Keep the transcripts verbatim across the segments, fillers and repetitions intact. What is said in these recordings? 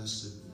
Blessed.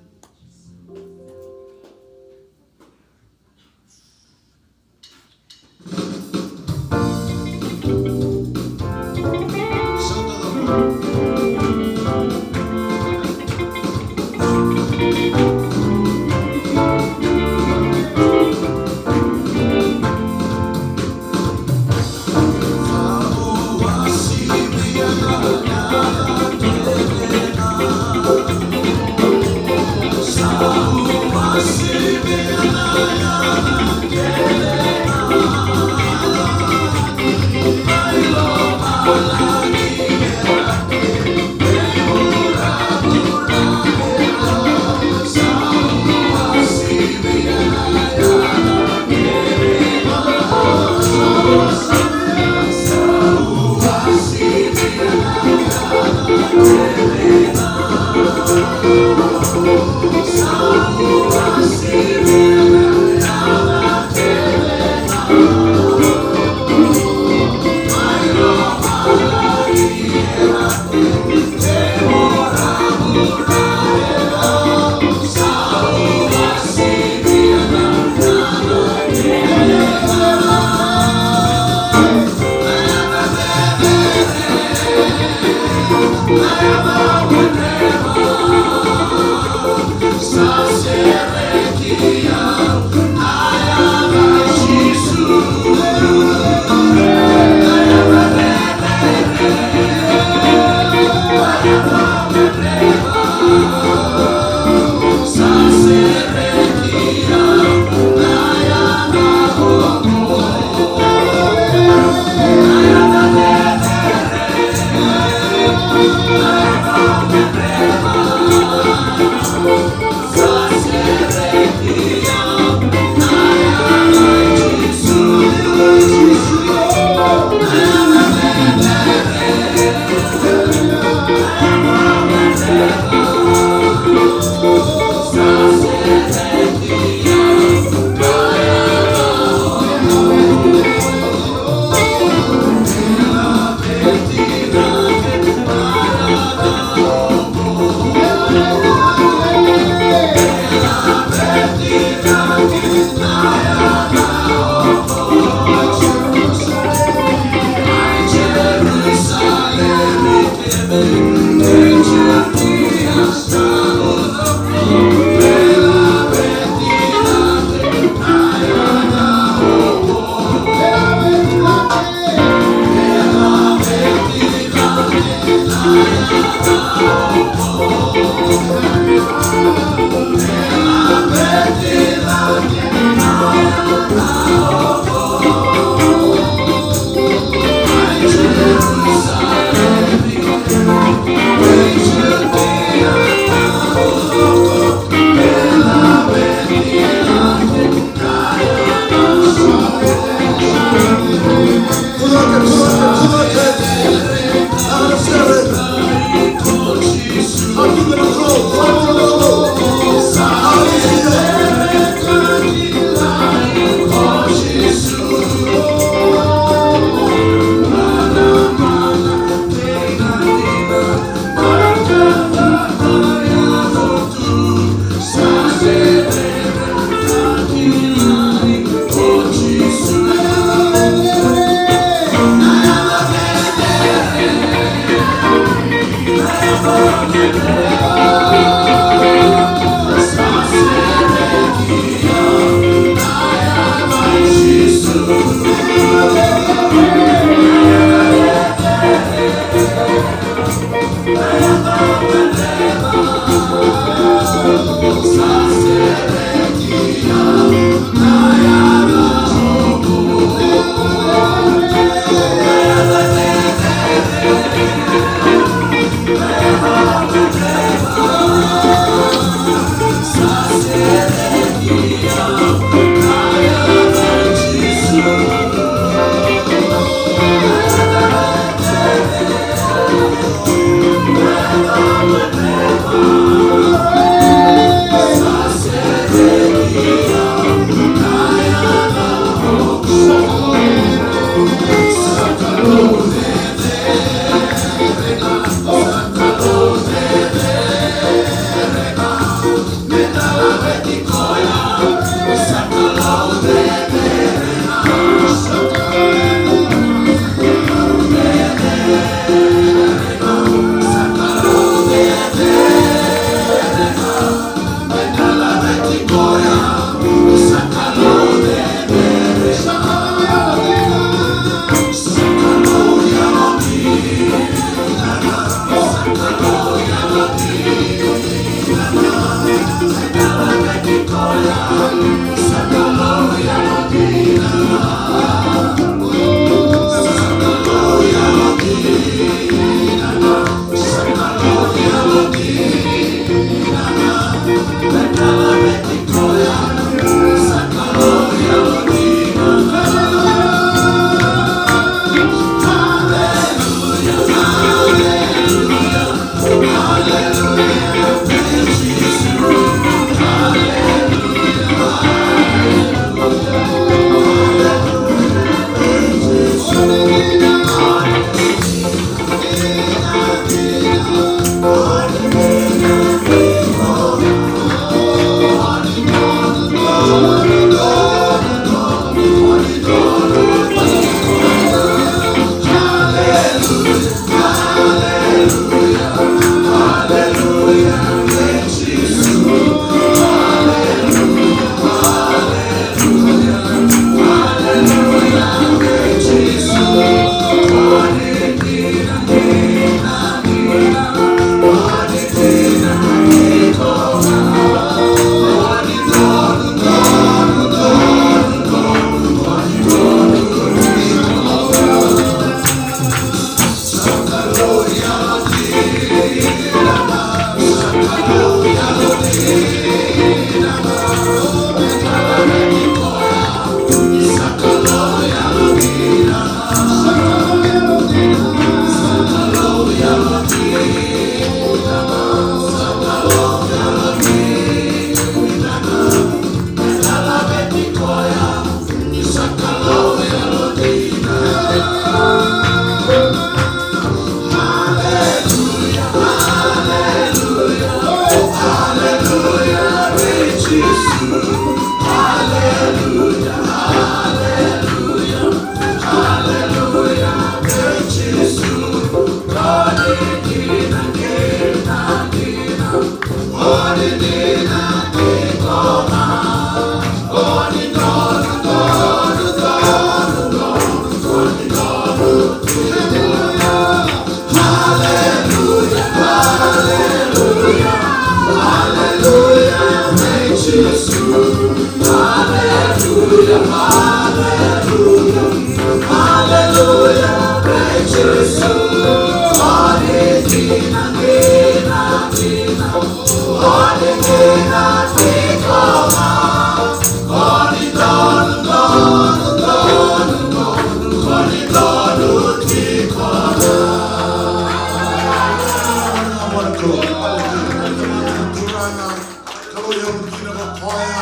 Kalou yalodina vakakoya,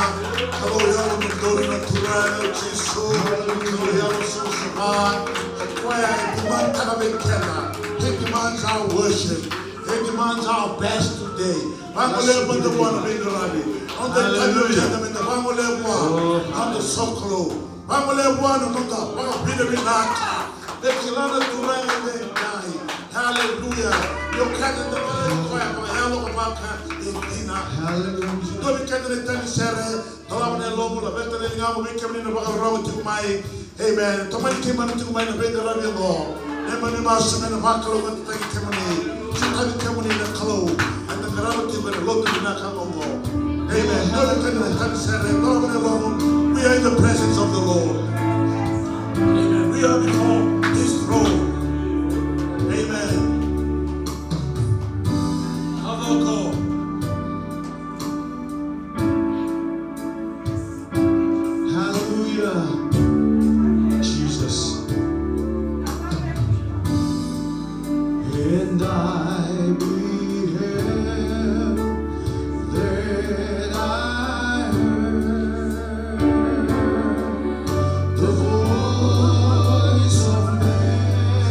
Kalou yalododonu na Turaga o Jisu, Kalou yalosavasava, o koya e demand-taka vei keda. He demands our worship. He demands our best today. Vagolea mada vua na veiqaravi. Noda itavi o keda meda vagolea vua. Noda sokalou. Vagolea vua na noda vakavinavinaka. Me kila na Turaga edaidai. Haleluya. Ni o keda da vale koya vakayalo ka vaka e dina. Haleluya. Dua vei keda na itavi sere, dolava na yalomu, laveta na ligamu vei kemuni na vakarorogo tiko mai. Amen. Tomani keimami tiko mai na veiqaravi oqo. Neimami masu me na vakalougatataki kemuni. Sotava kemuni na Kalou. Eda qarava tiko ena lotu vinaka oqo. Amen. Dua vei keda na itavi sere, dolava na yalomu. We are in the presence of the Lord. Amen. We are before his throne. Amen. Ka vaka oqo. Hallelujah, Jesus. And I beheld, then I heard the voice of many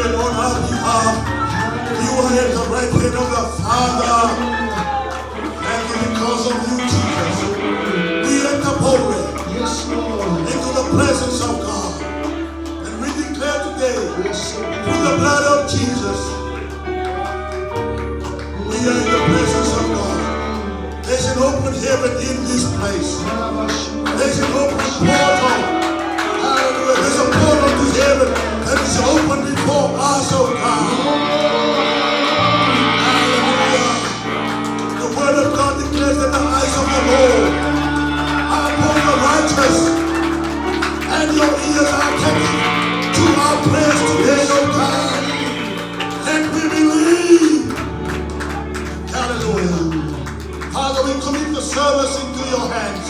On our behalf, you are at the right hand of the Father. Thank you because of you, Jesus. We enter boldly into the presence of God. And we declare today, through the blood of Jesus, we are in the presence of God. There's an open heaven in this place. There's an open portal. Hallelujah. There's a portal to heaven that is open before us, oh God. Hallelujah. The word of God declares that the eyes of the Lord are upon the righteous, and your ears are attentive to our prayers today, oh God. And we believe. Hallelujah. Father, we commit the service into your hands.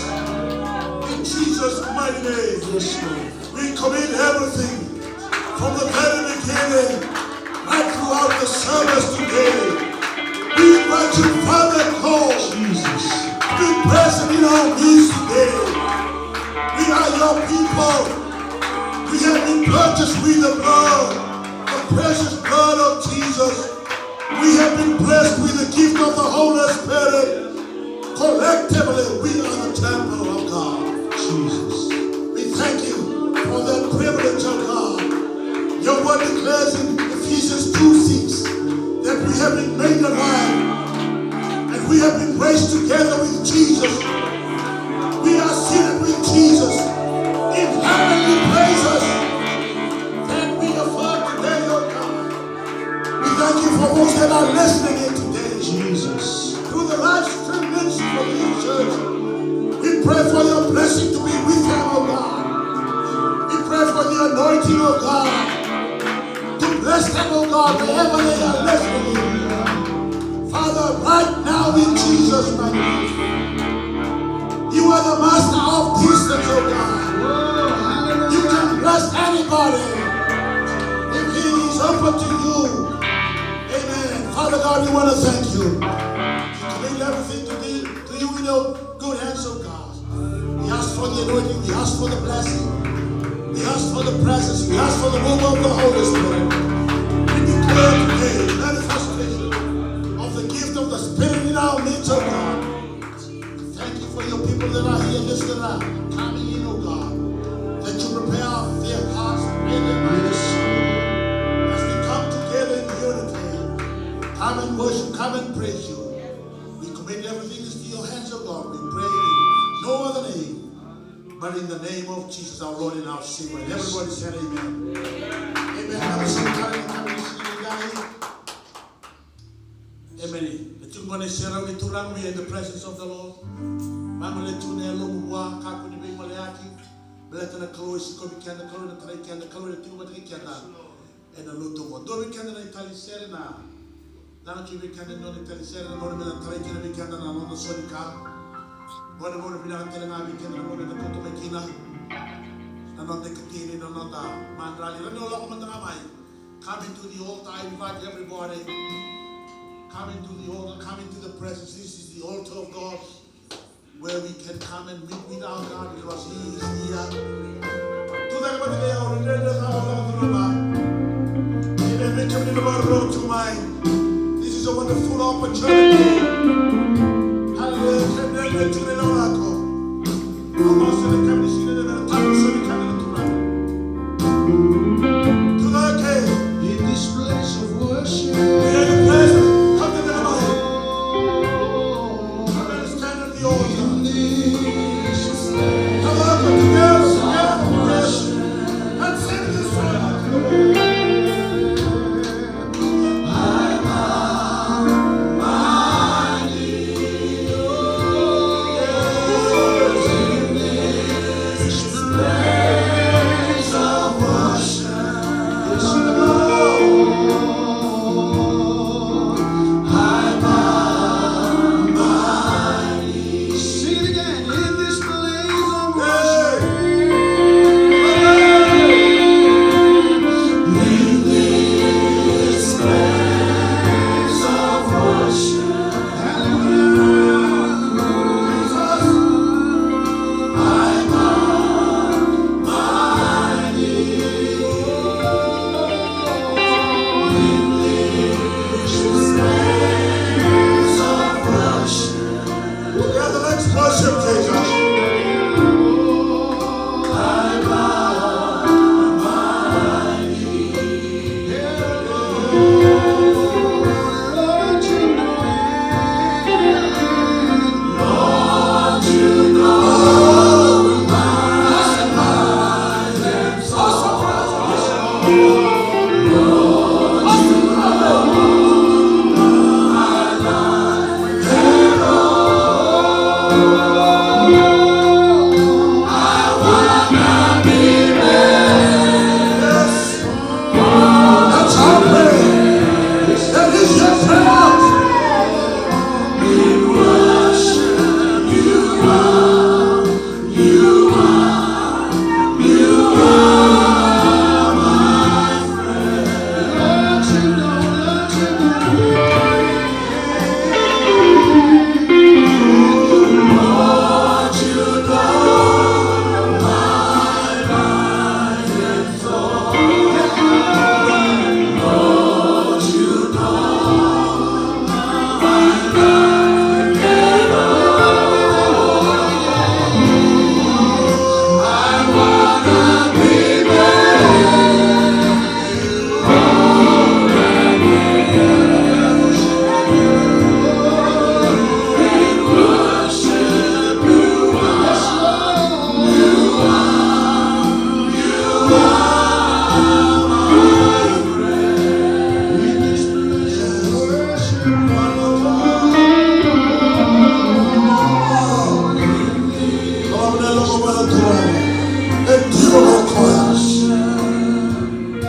In Jesus' mighty name. Yes, Lord. We commit everything from the very beginning, right throughout the service today. We invite you, Father God, Jesus, to be present in our midst today. We are your people. We have been purchased with the blood, the precious blood of Jesus. We have been blessed with the gift of the Holy Spirit. Collectively, we are the temple of God. Jesus. We thank you for that privilege, oh God. Your word declares in Ephesians two six that we have been made alive and we have been raised together with Jesus. We are seated with Jesus in heavenly places. That we affirm today, oh God. We thank you for those that are listening in today, Jesus, through the live stream ministry of your church. We pray for your blessing to be with them, oh God. We pray for the anointing, oh God, to bless them, oh God, wherever they are listening. Father, right now in Jesus' mighty name, you are the master of distance, oh God. You can bless anybody if he is open to you. Amen. Father God, we want to thank you. We commit everything to, be, to you in your good hands, oh God. We ask for the anointing. We ask for the blessing. We ask for the presence. We ask for the move of the Holy Spirit. We declare today manifestation of the gift of the Spirit in our midst, oh God. Thank you for your people that are here, those that are coming in, oh God. That you prepare their hearts and their minds as we come together in unity. Come and worship, come and praise you. We commit everything into your hands, oh God. We pray in no other name but in the name of Jesus, our Lord and our Savior. And everybody said, "Amen." Amen. Have a seat. Emeni. Na tiko mai na iserau ni Turaga, we are in the presence of the Lord. Mai gole tu na yalomu vua, kakua ni veimaliaki. Baleta na Kalou e sikovi keda, Kalou ena tarai keda, Kalou ena tiko vata kei keda ena lotu oqo. Dua vei keda na itali sere na, laga tu vei keda na nona itali sere na nona me na tarai kina vei keda na nona so ni ka. Vua na gauna vinaka tale ga vei keda na gauna eda kauta mai kina na noda ikatini, na noda madrali. Rawa ni o lako mada ga mai. Come into the altar. I invite everybody. Come into the altar. Come into the presence. This is the altar of God, where we can come and meet with our God because He is here. Tucake mada ga, au rere ga, au rere ga. Amen. Vei kemuni na vakarorogo tu mai, this is a wonderful opportunity. Hallelujah. Kemuni na tu mai na lako. In this place of worship. Come and stand at the altar. Come on, put together, together, together. And sing this song to the Lord. That's our prayer. That is your prayer. We worship you, Lord. You are, you are my friend. Lord, you know, Lord, you know. Lord, you know my life.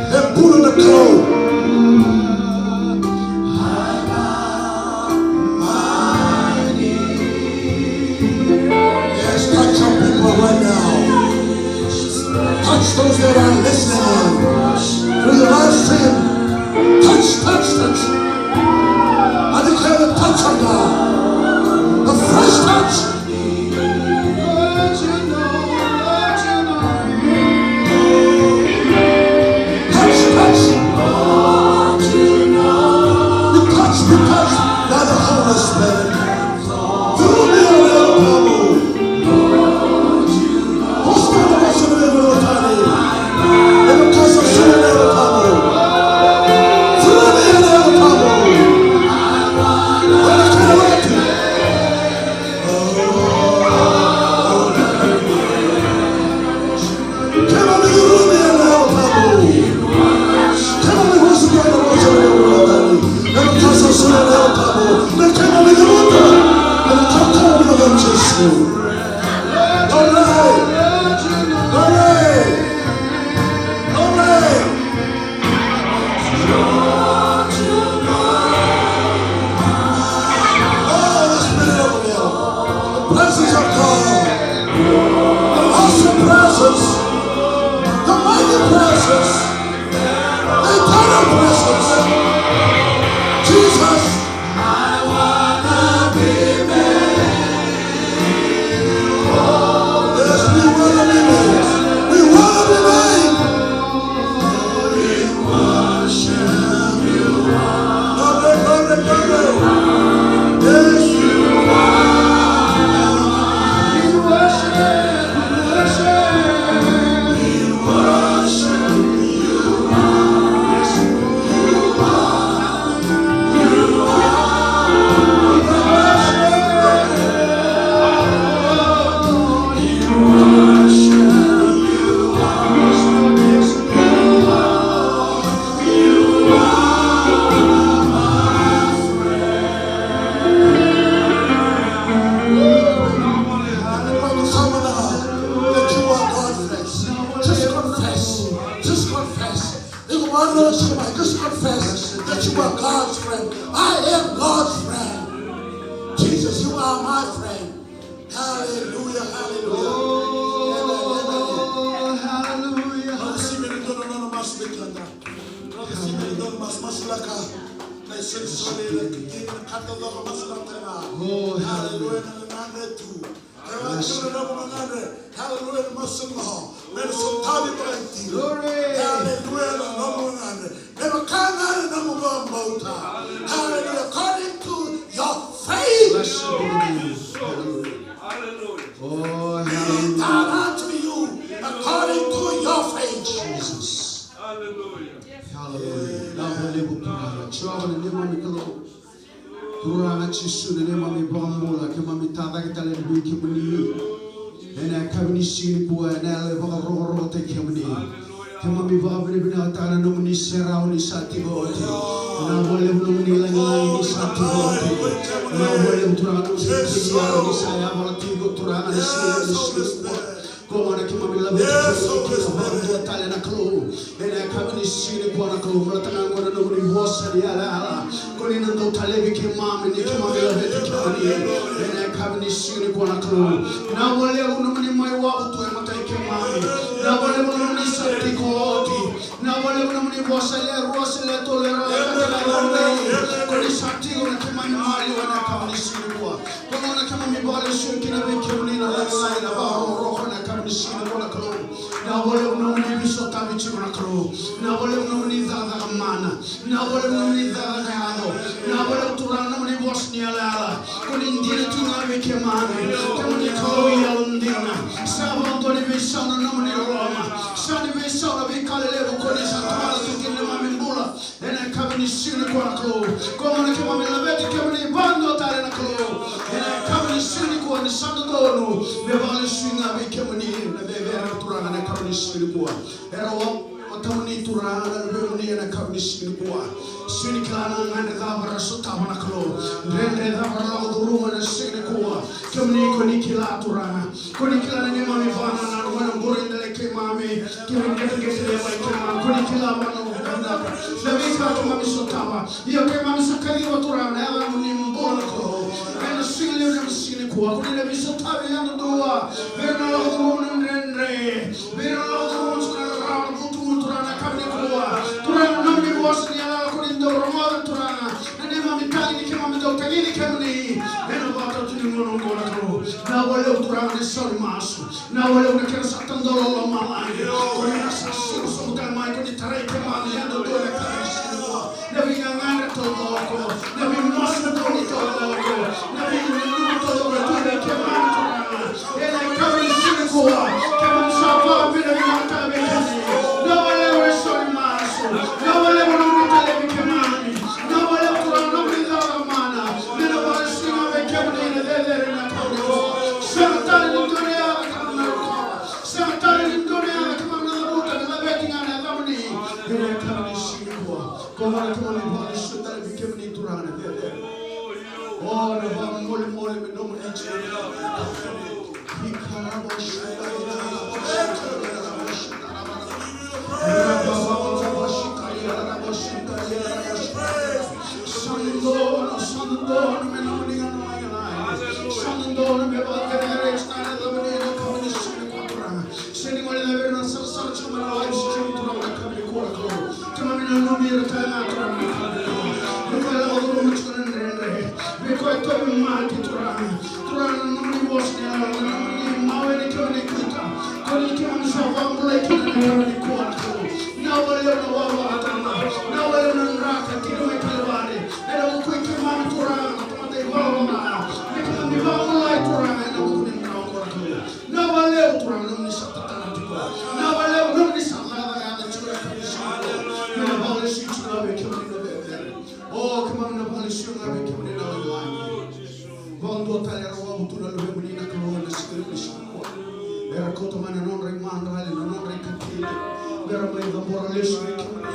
E bula na Kalou. Yes, touch some people right now. Touch those that are listening in through the live stream. Touch, touch, touch. I declare the touch of God. The fresh touch. Touch, touch. Be touched, be touched by the Holy Spirit. Through me, O Lord, The presence of God. The awesome presence. The mighty presence. The eternal presence. Jesus. I wanna be made. Yes, we wanna be made. We wanna be made. Just confess. Just confess. Just confess that you are God's friend. I am God's friend. Jesus, you are my friend. Hallelujah, hallelujah. Amen, amen. Hallelujah. Receive it, don't, don't, don't, masu vei keda. Receive it, don't, masu, masulaka. Na isolisoli, na kikini, na ka taucoko, masulaka tale ga. Hallelujah, na gagadre tu. Hallelujah, na masu ga. Me na sotavi vakaiti. Hallelujah, na nomu gagadre. Me vaka ga na nomu vakabauta. Hallelujah, according to your faith. Blessed be the name. Hallelujah. Oh, hallelujah. Be it done unto you according to your faith. Jesus. Hallelujah. Hallelujah. Vinaka vakalevu Turaga. Jiova na neimami Kalou. Turaga Jisu na neimami iVakabula, keimami tacake tale yani vei kemuni ena yakavi ni siga nikua, ena yalo e vakarokorokotaki kemuni. Keimami vakavinavinakataka na nomuni serau ni sa tiko oti. Vinaka vakalevu nomuni lagilagi ni sa tiko oti. Vinaka vakalevu Turaga nomuni tiki ni sa yavara tiko Turaga ni siga ni siga. Ko gona keimami laveti kemuni kina vakadua tale na Kalou. Ena yakavi ni siga nikua na Kalou, baleta ga na nomuni vosa ni yalayala. Ko ni na dau talevi keimami ni keimami laveti kemuni. Ena yakavi ni siga nikua na Kalou. Vinaka vakalevu nomuni mai wavu tu e matai keimami. Vinaka vakalevu nomuni sa tiko oti. Vinaka vakalevu nomuni vosa e lewe rua se lewe tolu e rau e matai keimami. Ko ni sa tiko na keimami maliwa ena yakavi ni siga nikua. Ko gona keimami vakalesuya kina vei kemuni na lalai na vakarokoroko ena yakavi ni siga nikua na Kalou. Vinaka vakalevu nomuni veisotavi tiko na Kalou. Vinaka vakalevu nomuni cakacaka mana. Vinaka vakalevu nomuni cakacaka yaco. Vinaka vakalevu Turaga nomuni vosa ni yalayala. Ko ni dina tu ga vei keimami. Kemuni Kalou yalodina. Sa vakadua ni veisau na nomuni loloma. Sa ni veisau na veika lelevu ko ni sa tukuna tu ki na neimami bula. Ena yakavi ni siga nikua na Kalou. Ko gona keimami laveti kemuni vakadua tale na Kalou. Ena yakavi ni siga nikua ni sa dodonu me vakalesui ga vei kemuni na vevere na Turaga ena yakavi ni siga nikua. Era wa matamuni Turaga na luvemuni ena yakavi ni siga nikua. Sega ni kila na gagadre cava ra sotava na Kalou. Dredre cava ra lako curuma ena siga nikua. Kemuni ko ni kila Turaga. Ko ni kila na neimami vakanananu, na qori dela i keimami, keimami qeteqete leva i keimami, ko ni kila vakavinaka na veika keimami sotava. Ia keimami sa kaciva Turaga na yacamuni bula na Kalou. Ena siga levu ni siga nikua, ko ni na veisotavi yadudua vei ira na lako curuma na dredre, vei ira na lako curuma tiko na rarawa, na vutugu Turaga na yakavi nikua. Turaga na nomuni vosa ni yalayala ko ni dau rogoca Turaga. Na neimami tagi ni keimami dau tagini kemuni ena vakatau ni gauna oqo na Kalou. Vinaka vakalevu Turaga na isau ni masu. Vinaka vakalevu na kena sa tadola lomalagi. Ko ni na sa susuga tale mai ko ni tarai keimami yadudua ena yakavi ni siga nikua. Na veigagadre taucoko, na veimasumasu taucoko, na veinuinuci taucoko e tu vei keimami Turaga. Ena yakavi ni siga nikua keimami sa vakavinavinakataka vei kemuni. Vinaka vakalevu na isau ni masu. Vinaka vakalevu na nomuni talevi keimami. Vinaka vakalevu Turaga na nomuni cakacaka mana. Me na vakalesui ga vei kemuni na cecere na Kalou. Sega tale ni dua na yaca keimami na rokova. Sega tale ni dua na yaca keimami na cavuta, na laveti ga na yacamuni. Ena yakavi ni siga nikua. Ko gona keimami vakalesui tale vei kemuni Turaga na cecere. O na vakamolimoli me nomuni tiko. Sa dodonu, sa dodonu me nomuni ga na lagilagi. Sa dodonu me vakacerecerei tiko na yacamuni ena yakavi ni siga nikua Turaga. Sega ni gole na vei ira na sarasara tiko mai na live stream Turaga na yakavi nikua na Kalou. Keimami nanumi ira tale ga Turaga na yakavi nikua. Vei koya e lako curuma tiko na dredre. Vei koya e tauvimate Turaga. Turaga na nomuni vosa ni yalayala, na nomuni mawe ni kemuni kuita. Ko ni keimami sa vakabulai kina na yakavi nikua na Kalou. Vinaka vakalevu na wawa vakatama. Vinaka vakalevu na draka kina mai Kalivari. Ena vuku i keimami Turaga na tamata ivalavala. Me keimami vakabulai Turaga ena vuku ni drau oqo na Kalou. Vinaka vakalevu Turaga na nomuni sa tatara tiko. Vinaka vakalevu na nomuni sa cakacaka tiko ena yakavi ni siga nikua. Me na vakalesui tiko ga vei kemuni na cecere. O keimami na vakalesui ga vei kemuni na lagilagi. Vakadua tale era wavu tu na luvemuni na Kalou ena siga levu ni siga nikua. Era kauta mai na nodra imadrali, na nodra ikatini. Era mai cabora lesu vei kemuni.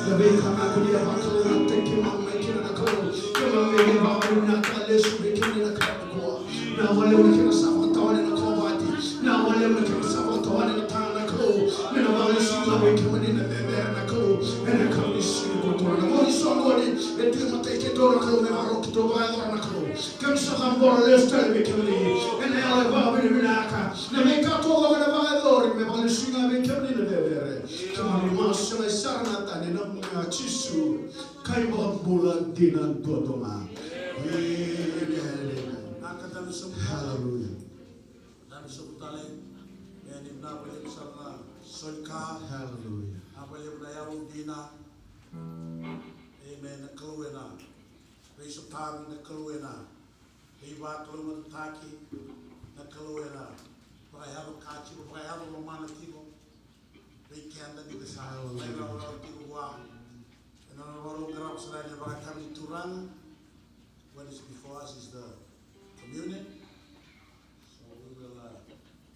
Na veika ga ko ni a vakalougatataki keimami mai kina na Kalou. Keimami mai vakavinavinaka lesu vei kemuni na Kalou nikua. Vinaka vakalevu na kena sa vakatawani na kovati. Vinaka vakalevu na kena sa vakatawani na taga na Kalou. Me na vakalesui ga vei kemuni na cecere na Kalou. Ena yakavi ni siga nikua Turaga. Na gauna ni soqoni e tu e matai kedaru na Kalou me vakarau kedaru vakayacora na Kalou. Keimami sa cabora lesu tale vei kemuni. Ena yalo e vakavinavinaka. Na veika taucoko ena vakayacori me vakalesui ga vei kemuni na cecere. Keimami masu sega sara na tani ena yaca i Jisu. Ka iVakabula dina duadua ga. Amen. Hallelujah. Hallelujah. Hallelujah. Amen. Na Kalou ena veisotavi, na Kalou ena veivakalougatataki, na Kalou ena vakayaco ka tiko, vakayaco lomana tiko vei keda ni da sa mai rawarawa tiko vua. Ena nona vakarau qarava sara yani na vakatami ni Turaga. What is before us is the communion. So we will, uh,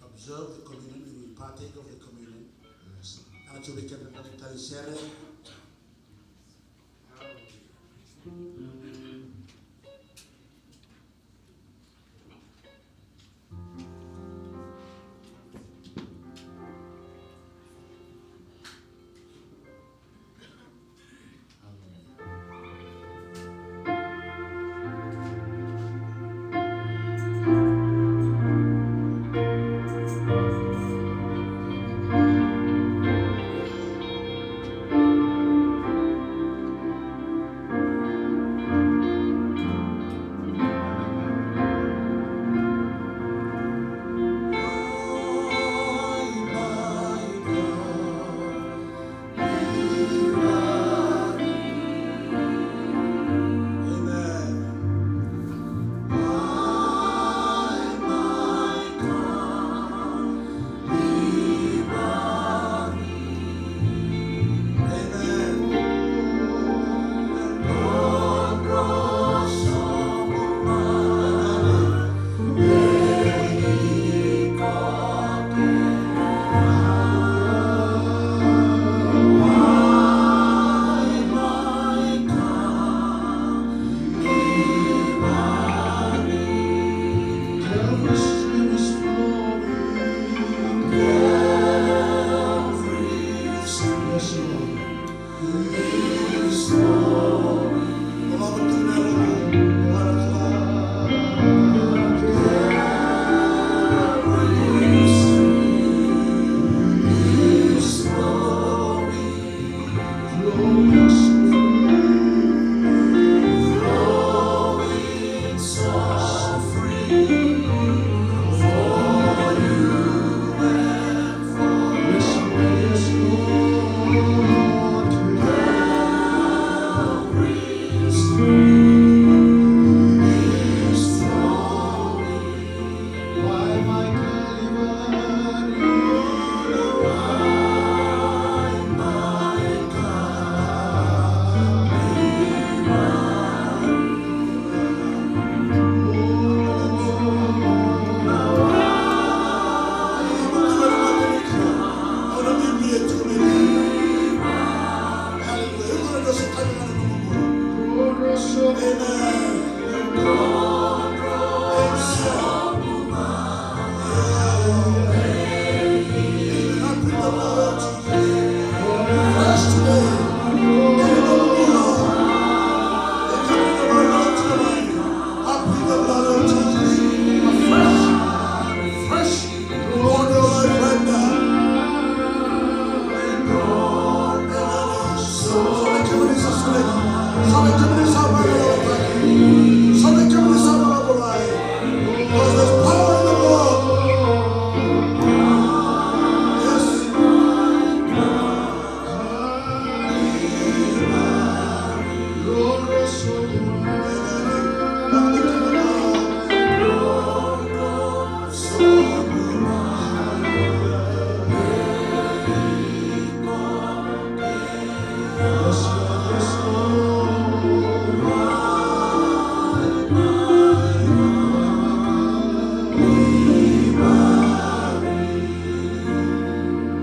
observe the communion, we will partake of the communion. Yes. Ena tu vei keda na tali sere.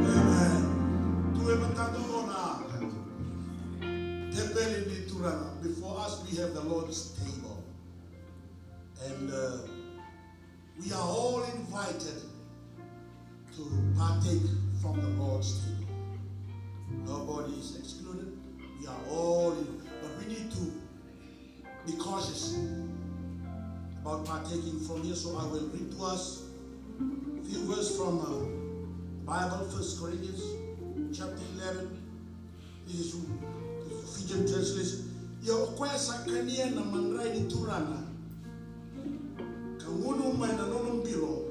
Amen. Tu e matadra na teveli ni Turaga. Before us, we have the Lord's table. And, uh, we are all invited to partake from the Lord's table. Nobody is excluded. We are all in, but we need to be cautious about partaking from here, so I will read to us a few verses from, uh, Bible, First Corinthians chapter eleven. This is Fijian translation. Ia o koya sa kania na madrai ni Turaga ka gunu mai na nona bilo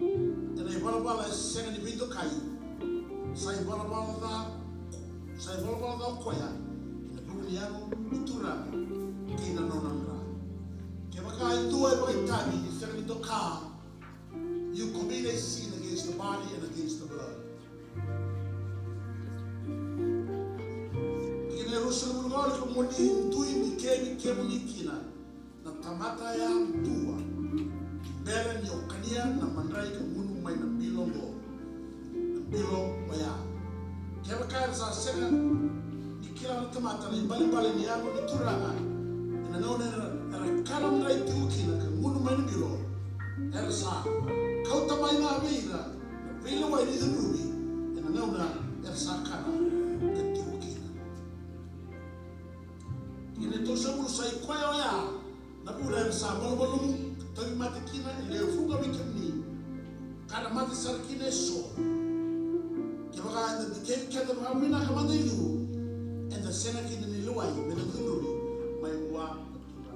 ena ivalavala e sega ni veidokai, sa ivalavala ca, sa ivalavala ca o koya ena vuku ni yago ni Turaga kei na nona dra. Kevaka e dua e vakaitavi e sega ni doka, you commit a sin against the body and against the blood. Kei na ruasagavulu ka walu, ka mo ni dui ni kemi kemuni kina na tamata yadua, ni bera ni o kania na madrai ka gunu mai na bilo oqo. Na bilo oya. Kevaka era sa sega ni kila na tamata na ibalebale ni yago ni Turaga, ena gauna era, era kana madrai tiko kina ka gunu mai na bilo, era sa kauta mai ga vei ira na veilewai ni cudruvi ena gauna era sa kana ka tiko kina. Ia na tolusagavulu sa i koya oya na vuna era sa malumalumu ka tauvimate kina e lewe vuqa vei kemuni, ka na mate sara kina eso. Kevaka eda dikevi keda vakavinaka mada i liu, eda sega kina ni lewai me da cudruvi mai vua na Turaga.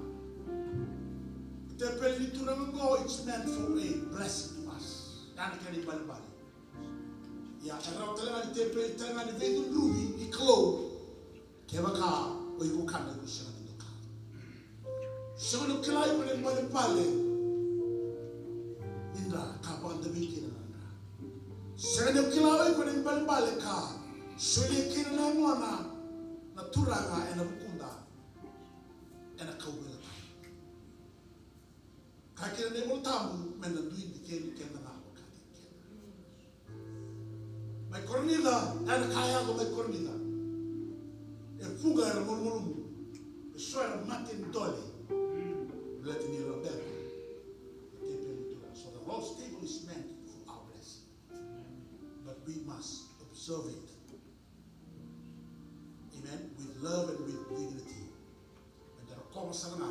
Tepeli ni Turaga oqo, it's meant for a blessing to us. Ya na kena ibalebale. Ia, e rawa tale ga ni tepeli tale ga ni veicudruvi ni Kalou. Kevaka o iko kana iko sega ni doka. Sega ni o kila iko na ibalebale ni dra ka vakadavei kina na dra. Sega ni o kila o iko na ibalebale ka solia kina na yagona na Turaga ena vukuda ena kauveilatai. Ka kina na iVola Tabu me na dui dikevi keda ga vakataki keda. Mai Korinica, ena ka yaco mai Korinica. E vuqa era malumalumu. Eso era mate ni dole. Baleta ni ra bera. So the Lord's table is meant for our blessing. But we must observe it. Amen. With love and with dignity. Meda rokova sara ga na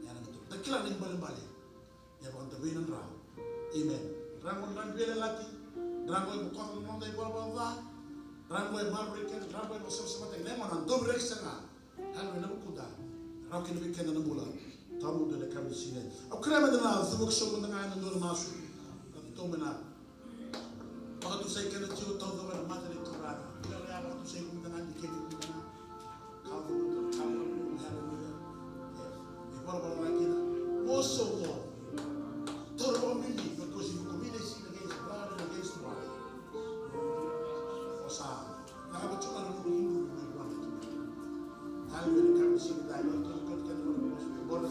yaca ni Turaga. Da kila na ibalebale ni a vakadavei na dra. Amen. Dra qo na dra ni veiyalayalati. Dra qo e bokoca na noda ivalavala ca. Dra qo e maroroi keda. Dra qo e vakasavasavataki. Na yagona doviraki sara ga. Haleluya, na vukuda. Rawa kina vei keda na bula. Tawamudu ena yakavi ni siga. Au kerea meda na cuva sobu mada ga ena dua na masu. Na totoka me na Vakatusai keda tiko taucoko ena mata ni Turaga. Kila na ya vakatusai keda na dikevi keda na. Kau kau kau haleluya. Ni valavala na kina. Mo so mo. Toro o mimi, because if you commit a sin against blood and against the body. O sa. Na ka vachuma na nuru nuru ni wana. Haleluya, na ka vachuma na nuru nuru ni wana.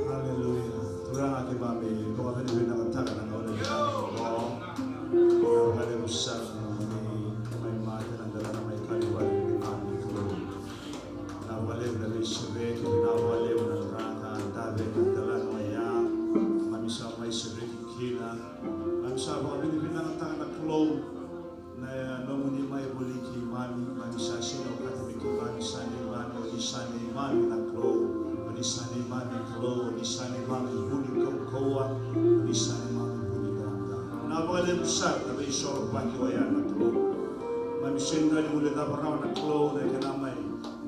Haleluya. Turaga keimami, vakavinavinakataka na gauna keimami qo. Vinaka vakalevu sara ni mai mate na delana mai Kalivari keimami Kalou. Vinaka vakalevu na veisereki, vinaka vakalevu na turaga, dave na delana oya. Keimami sa mai sereki kina. Keimami sa vakavinavinakataka na Kalou. Na nomuni mai voli keimami, keimami sa sega ni okati me keimami sa neimami, o ni sa neimami na Kalou, o ni sa neimami Kalou, o ni sa neimami vu ni kaukauwa, o ni sa neimami vu ni dravudravua. Vinaka vakalevu sara na veisorovaki oya na Kalou. Keimami sega ni guilecava rawa na Kalou na kena mai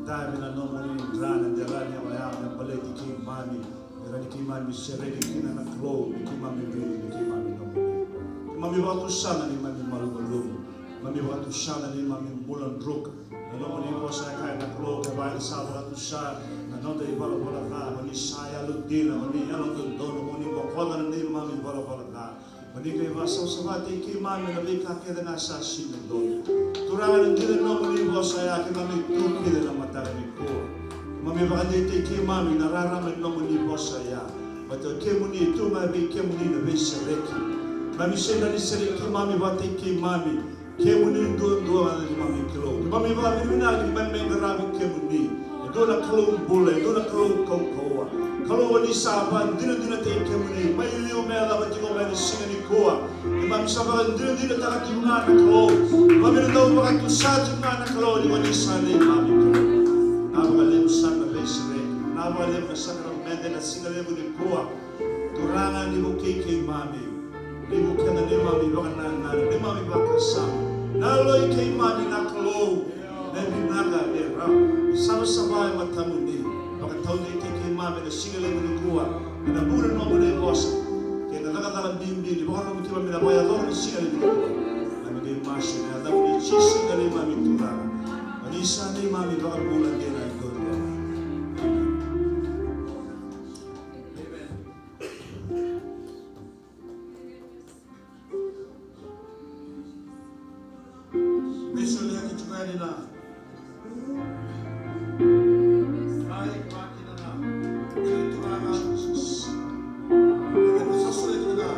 dave na nomuni dra na delani oya me baleti keimami. Me rawa ni keimami sereki kina na Kalou, me keimami wili, me keimami nomuni. Keimami vakatusa na neimami malumalumu. Keimami vakatusa na neimami bula druka. Na nomuni vosa e kaya na Kalou, kevaka ni sa vakatusa na noda ivalavala ca, mo ni sa yalodina, mo ni yalododonu, mo ni bokoca na neimami ivalavala ca. Mo ni qai vakasavasavataki keimami ena veika kece ga sa sega ni donu. Turaga, na dina ni nomuni vosa ya, keimami tu kece ena mataka nikua. Keimami vakadeitaki keimami na rarama ni nomuni vosa ya. Vata kei kemuni, tu ga vei kemuni na veisereki. Keimami sega ni sereki keimami vata kei keimami. Kemuni duadua ga na neimami Kalou. Keimami vakavinavinaka ni keimami mai qaravi kemuni. E dua na Kalou bula, e dua na Kalou kaukauwa. Kalou, o ni sa vakadinadinataki kemuni mai liu me yacova tiko mai na siga nikua. Keimami sa vakadinadinataka tiko ga na Kalou. Keimami na dau vakatusa tiko ga na Kalou ni o ni sa neimami Kalou. Vinaka vakalevu sara na veisereki. Vinaka vakalevu na sakaramede na siga levu nikua. Turaga, ni vukei keimami. Ni vukei na neimami vakanananu, neimami vakasama. Na yalo i keimami na Kalou. Na vinaka, na rau. Savasava e matamuni. Vakataudeitaki keimami ena siga levu nikua. Ena vuku ni nomuni vosa. Kei na cakacaka bibi ni vakarogoci keimami na vakayacora na siga levu nikua. Keimami qai masu ena yacamuni Jisu na neimami Turaga. O ni sa neimami vakabula dina e dua. Amen. Me solia ki tiko yani na. Ai, makina na. Ili Turaga. Ena sa solia tiko na.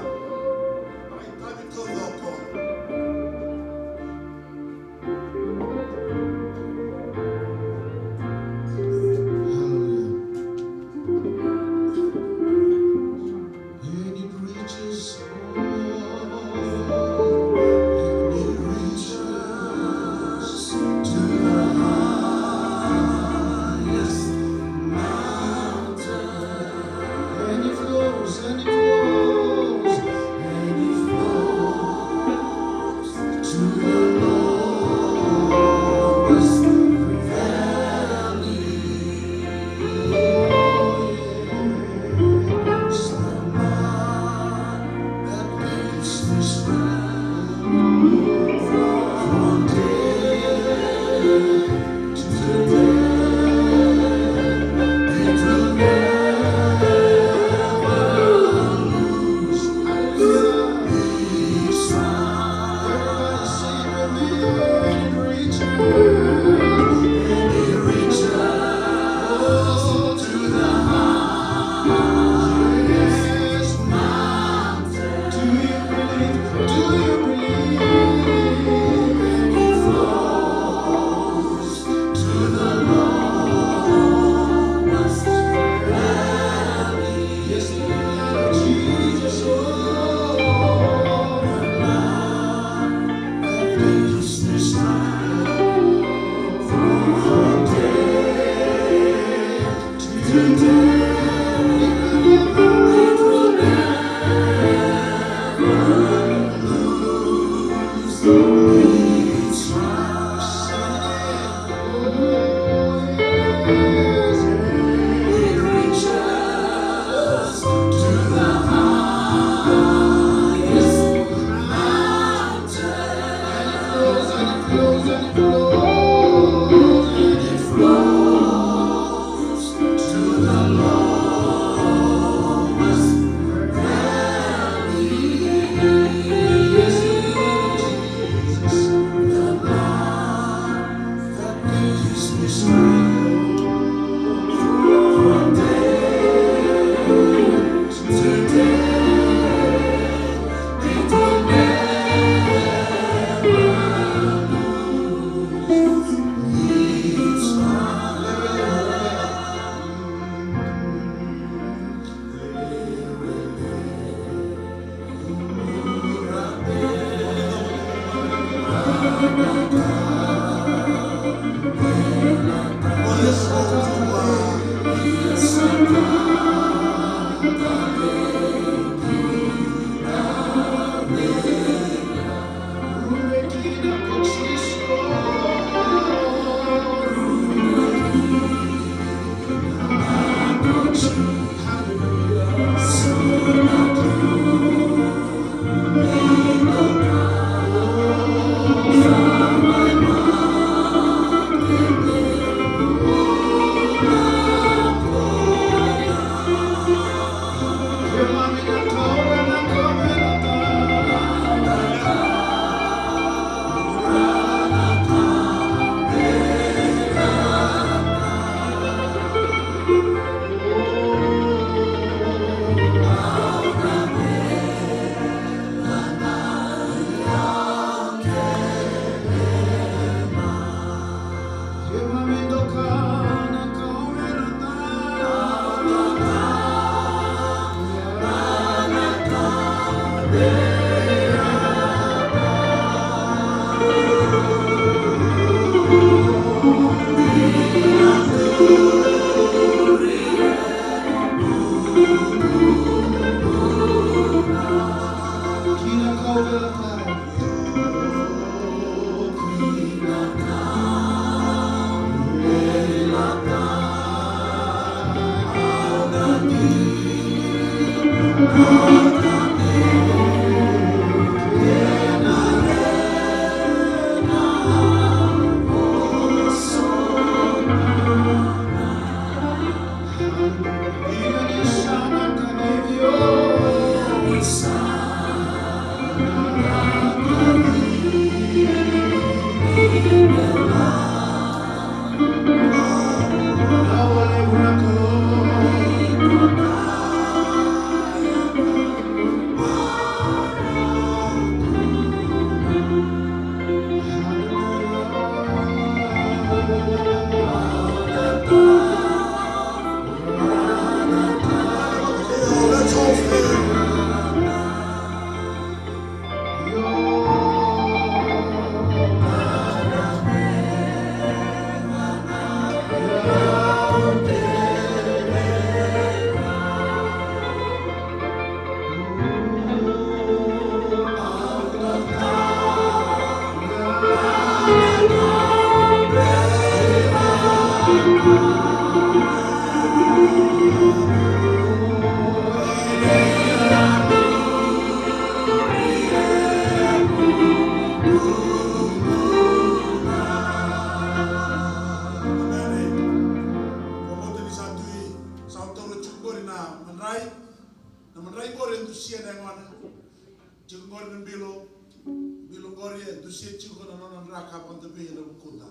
Emeni. Vakabauta ni sa tu i, sa toro tiko qori na madrai. Na madrai qori e dusia na yagona. Tiko qori na bilo. Bilo qori e dusia tiko na nona dra ka vata vei na vukuda.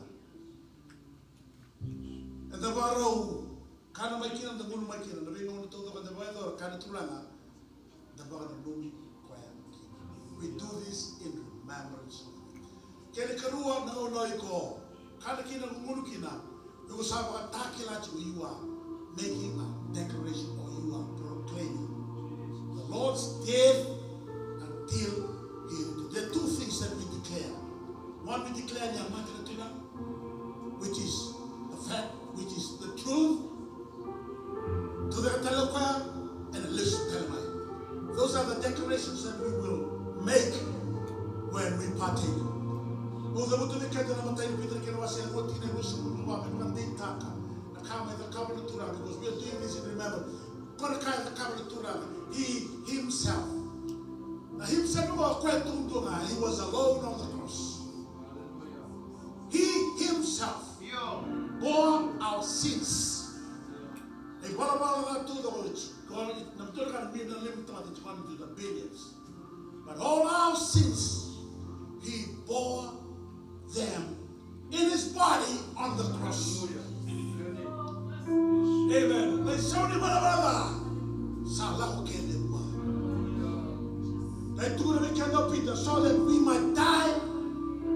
Eda vakarau kana mai kina, da gunu mai kina, na veigauna taucoko eda vakayacora kana turaga, da vakananumi koya. We do this in remembrance of him. Kena ikarua na gauna o iko kana kina, gunu kina, iko sa vakatakila tiko, you are making a declaration or you are proclaiming the Lord's death until he returns. There are two things that we declare. One, we declare ni a mate na turaga, which is the fact, which is the truth. Tucake tale o koya, ena lesu tale mai. Those are the declarations that we will make when we partake. Au cavuta vei keda na imatai ni Pita na kena wase e rua, tikina e ruasagavulu ka va, me vakadeitaka na ka mai cakava na Turaga, because we are doing this in remembrance. Ko na ka e cakava na Turaga, he himself. Na himself, o koya taudua ga, he was alone on the cross. He himself bore our sins. Na ivalavala ca taucoko, na vitu na ka na bilioni, na lima tamata e tiko yani tu na billions. But all our sins, he bore them in his body on the cross. Amen. Na isau ni valavala ca sa lako kece vua. Na itukuna vei keda o Pita, so that we might die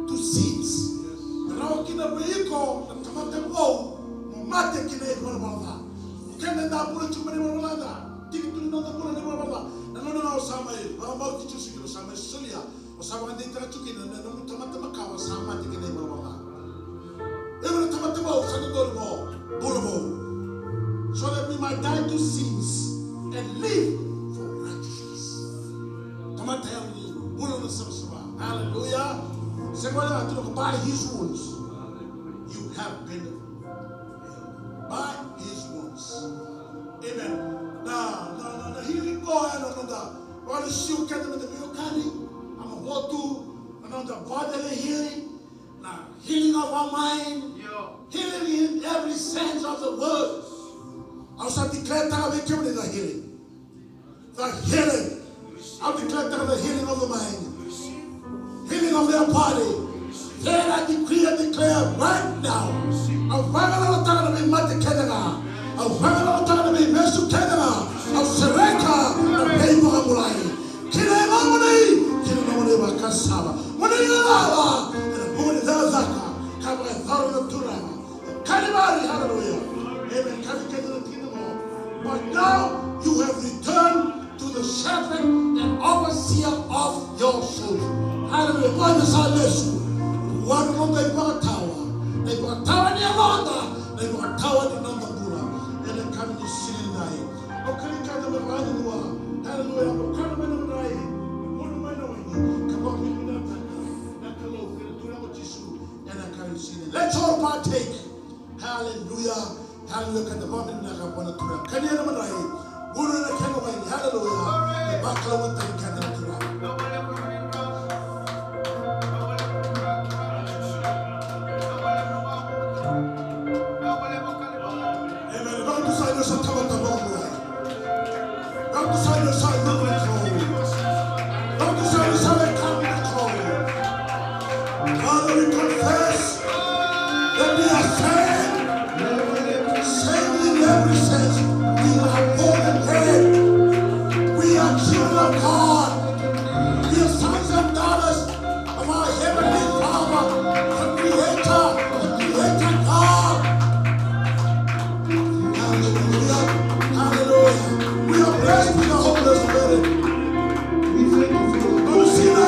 to sins. Rawa kina vei iko na tamata vou mo mate kina ivalavala ca. Keda eda bula tiko mai na ivalavala ca. Tiki tu ni noda bula na ivalavala ca. Na gauna ga o sa mai vakabauti Jisu, o sa mai solia O sa vakadeitaka tiko kina na nomu tamata makawa sa mate kina ivalavala ca. Iko na tamata vou sa dodonu mo bula vou. So that we might die to sins and live for righteousness. Tamata yalo ni bula na savasava. Hallelujah. Sega walega tu na ka, by his wounds you have been healed. By his wounds. Amen. Na, na, na, na healing qo ena noda vakalesui keda meda veiwekani. Ama votu na noda bodily healing, na healing of our mind, healing in every sense of the word. Au sa declare taka vei kemuni na healing. The healing. I declare the healing of the mind. Healing of their body. Then I decree and declare right now. Au vagalalataka na veimate kece ga. Au vagalalataka na veivesu kece ga. Au sereka na veivakabulai. Kina na nomuni, kina na nomuni vakasama. Moni lala, ena vuku ni cakacaka ka vakayacora na Turaga. Kalivari, hallelujah. Amen. Kalivari, kalivari. But now you have returned to the shepherd and overseer of your souls. Hallelujah. Koya sa lesu. Vua na noda ivakatawa. Na ivakatawa ni yaloda. Na ivakatawa ni noda bula. Ena yakavi ni siga edai. Au kari kata mai vua. Hallelujah. Au kari mai na madrai. Au kari mai na waini. Ka vakavinavinaka na Kalou kei na Turaga o Jisu. Ena yakavi ni siga edai. Let's all partake. Hallelujah. Hallelujah. Keda vakavinavinaka vua na Turaga. Kania na madrai. Gunu na kena waini. Hallelujah. E vakalougatataki keda na Turaga. Amen. Vakatusai ni sa tamata vakabulai. Father, we confess that we are saved, saved in every sense. We are born again. We are children of God. We are sons and daughters of our Heavenly Father, the Creator, the Creator God. Hallelujah. Hallelujah. We are blessed with the Holy Spirit. We thank you for the Holy Spirit.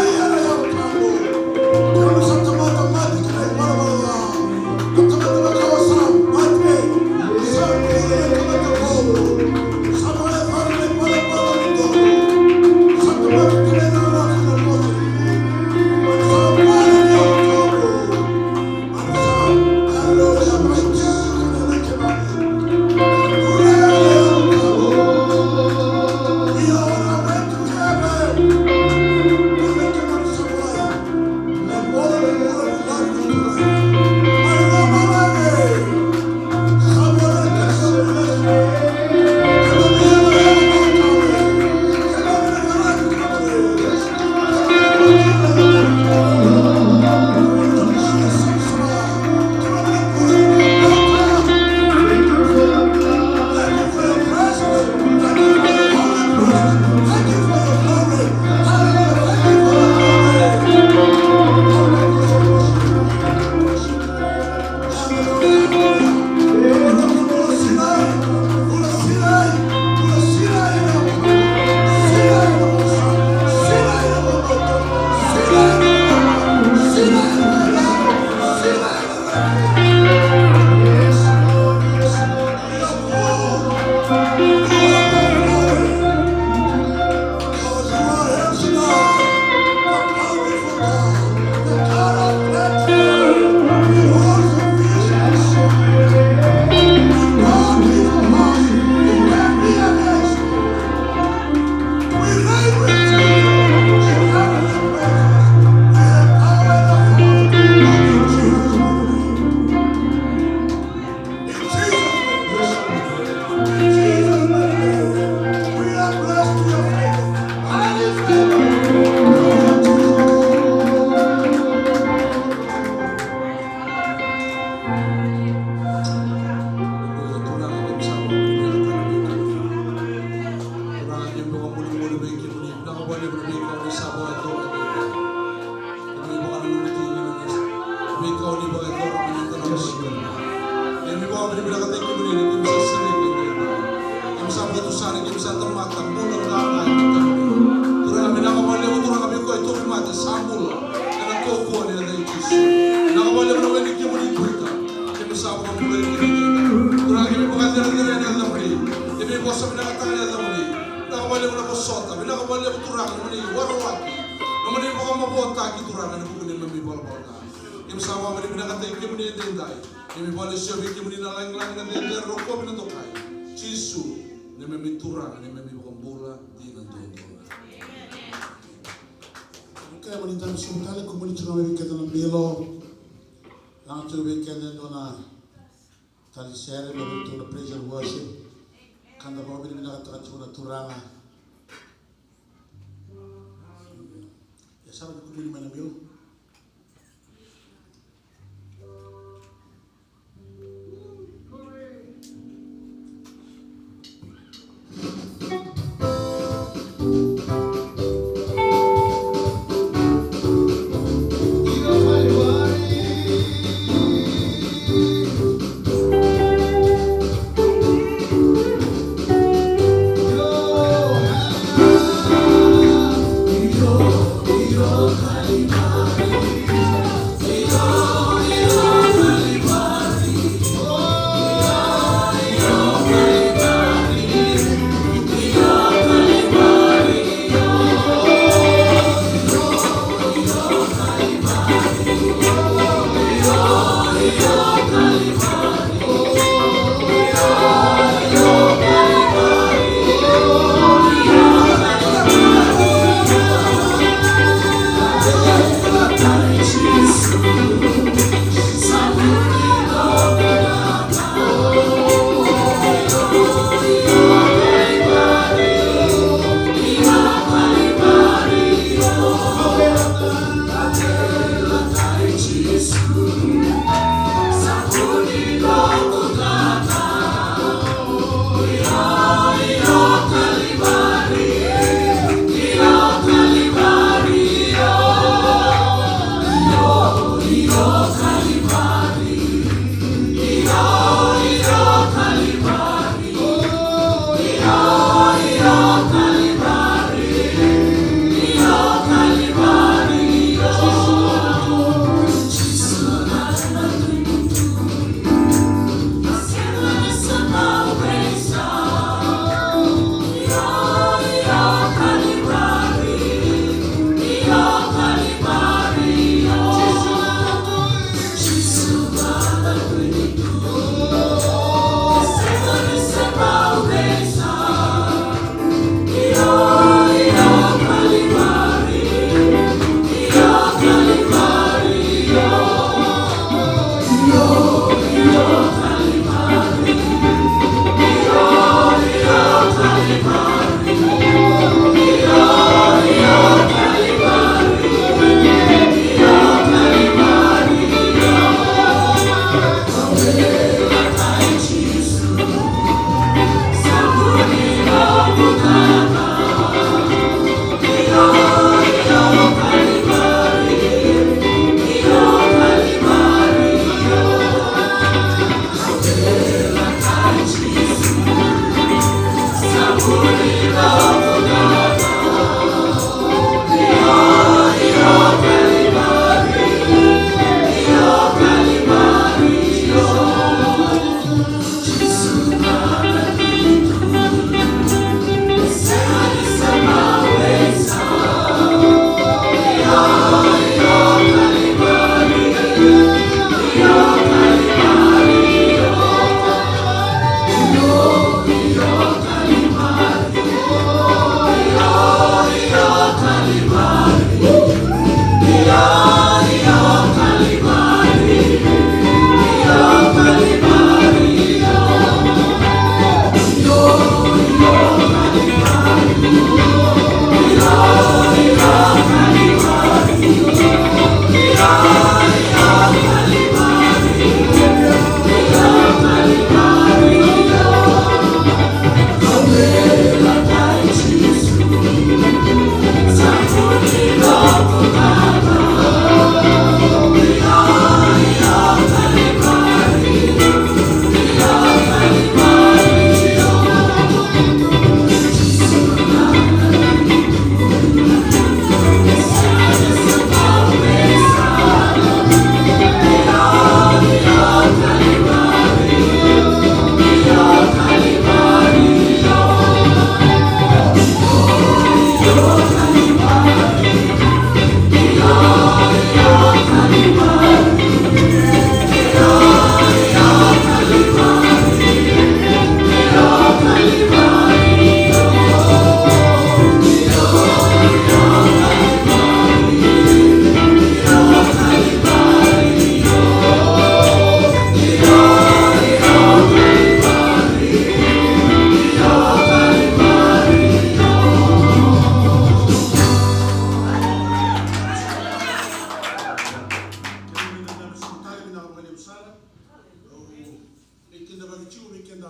Kemuni vakavinavinaka tiko kina na veika o ni vakayacora mai na dela ni siga. Kemuni vakavinavinakataki kemuni ni keimami sa sereki kemuni. Keimami sa vakatusa ni keimami sa tamata bula qaqa. Turaga vinaka vakalevu Turaga vei koya e tauvimate sa Sa vinakataka na yacamuni. Vinaka vakalevu na vosota. Vinaka vakalevu Turaga na nomuni warowaki, nomuni vakamavoataki Turaga ena vuku ni neimami valavala ca. Keimami sa vakavinavinakataki kemuni edaidai. Keimami vakalesuya vei kemuni na lagilagi, na cecere, rokovi, na dokai. Jisu, neimami Turaga, neimami iVakabula dina duadua. Okay, mani dabe sobu tale, kumuni tiko ga mai vei keda na bilo. Laga tiko vei keda e dua na tali sere, me vei tu na praise and worship. Ka da vakavinavinakataka tiko na Turaga. Ia sa rawa ni kumuni mai na bilo.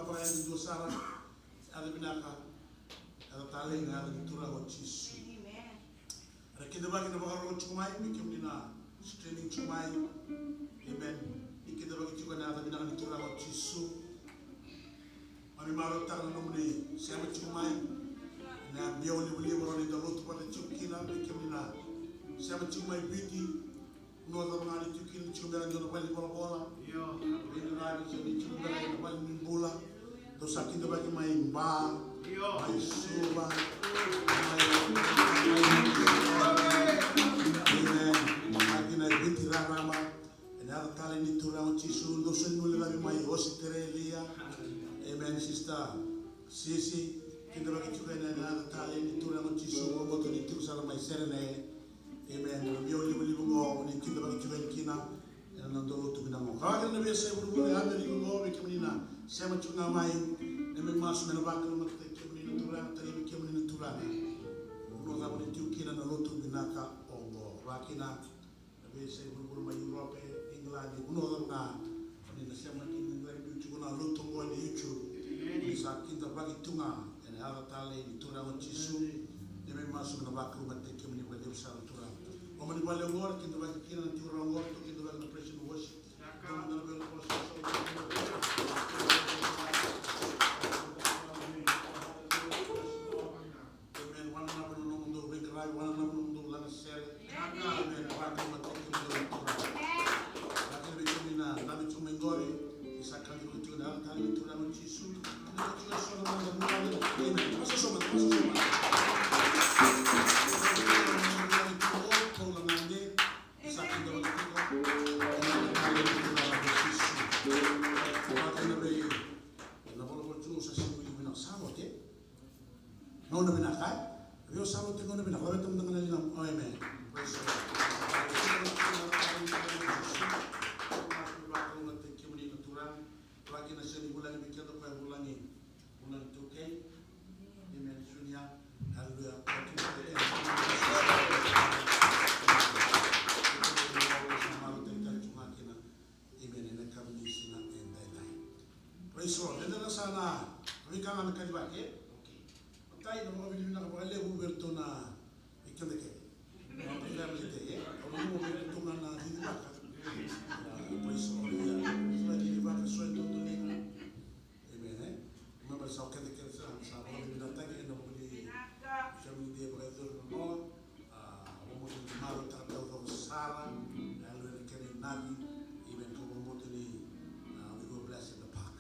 Vakayago dua sara, yaca vinaka, yaca talei na yaca ni Turaga o Jisu. Era kidavaki na vakarorogo tiko mai, me kemuni na streaming tiko mai. Amen. Ni kidavaki tiko ena yaca vinaka ni Turaga o Jisu. Mami marautaka na nomuni sema tiko mai. Na biau livaliva rawa ni da lotu vata tiko kina, me kemuni na sema tiko mai Viti. Northern ga ni tiko kina, ni tiko beka ena dua na valenivolavola. Io. Veidravi se ni tiko beka ena vale ni bula. Dou sa kidavaki mai Ba, io, mai Suva, mai, mai, amen. Mai kina e Viti raraba. Ena yaca talei ni Turaga o Jisu, dou sa ni guilecavi mai Australia. Amen, sister Sisi. Kidavaki tiko ena yaca talei ni Turaga o Jisu, o koto ni tiko sara mai Serene. Amen. Na biau livaliva qo, ni kidavaki tiko yani kina ena noda lotu vinaka qo. Ka vaka kina na veiyasai vuravura e Amerika qo, vei kemuni na sema tiko ga mai, neimami masu me na vakalougatataki kemuni na Turaga, tagivi kemuni na Turaga. Vanua cava ni tiko kina na lotu vinaka oqo. Vaka kina na veiyasai vuravura mai Europe, England, vanua cava ga ni na sema kina, ni na biu tiko na lotu oqo ena YouTube. Ni sa kidavaki tu ga ena yaca talei ni Turaga o Jisu. Neimami masu me na vakalougatataki kemuni vakalevu sara na Turaga. Loma ni vale oqo, kidavaki kina na tiko rawa oqo, tou kidavaki na praise and worship. Tou mada na vei na praise and worship. Amen. Wananavu na nomudou veiqaravi, wananavu na nomudou lagasere. Amen. Vakalougatataki kemudou na Turaga. Vaka kina vei kemuni na dabe tu mai qori, ni sa kacivi tiko na yaca talei ni Turaga o Jisu. Kacivi tiko eso na noda bula. Amen. Vakasosomitaki, vakasosomitaki. Paula Nade, ni sa kacivi tiko na yaca talei ni Turaga o Jisu. Vaka kina vei na volavola tu, sa sega ni vinaka, sa oti. Gauna vinaka, e? Vei au sa oti gauna vinaka, laveta mada ga na ligamu. Oh, amen. Praise the Lord. Vakalougatataki kemuni na Turaga. Vaka kina sega ni vulagi vei keda, koya vulagi, vulagi iTaukei. Amen. Sunia. Hallelujah. Praise the Lord. Eda na sa na veika ga me kacivaki, e? Okay. Matai, na vakavinavinaka vakalevu vei iratou na, vei keda kece. Na family day, e? Au nanuma vei iratou ga na cicivaka. Praise the Lord. Ia, sa cicivaka so e dodoliga. Amen, e? Remember, sa o keda kece sa, sa vakavinavinakataki ena vuku ni family day vakayacori na noa. A, vakabauta ni marautaka taucoko sara, e, yalo ena kena inavi, even ka vakabauta ni, a, we were blessed in the park.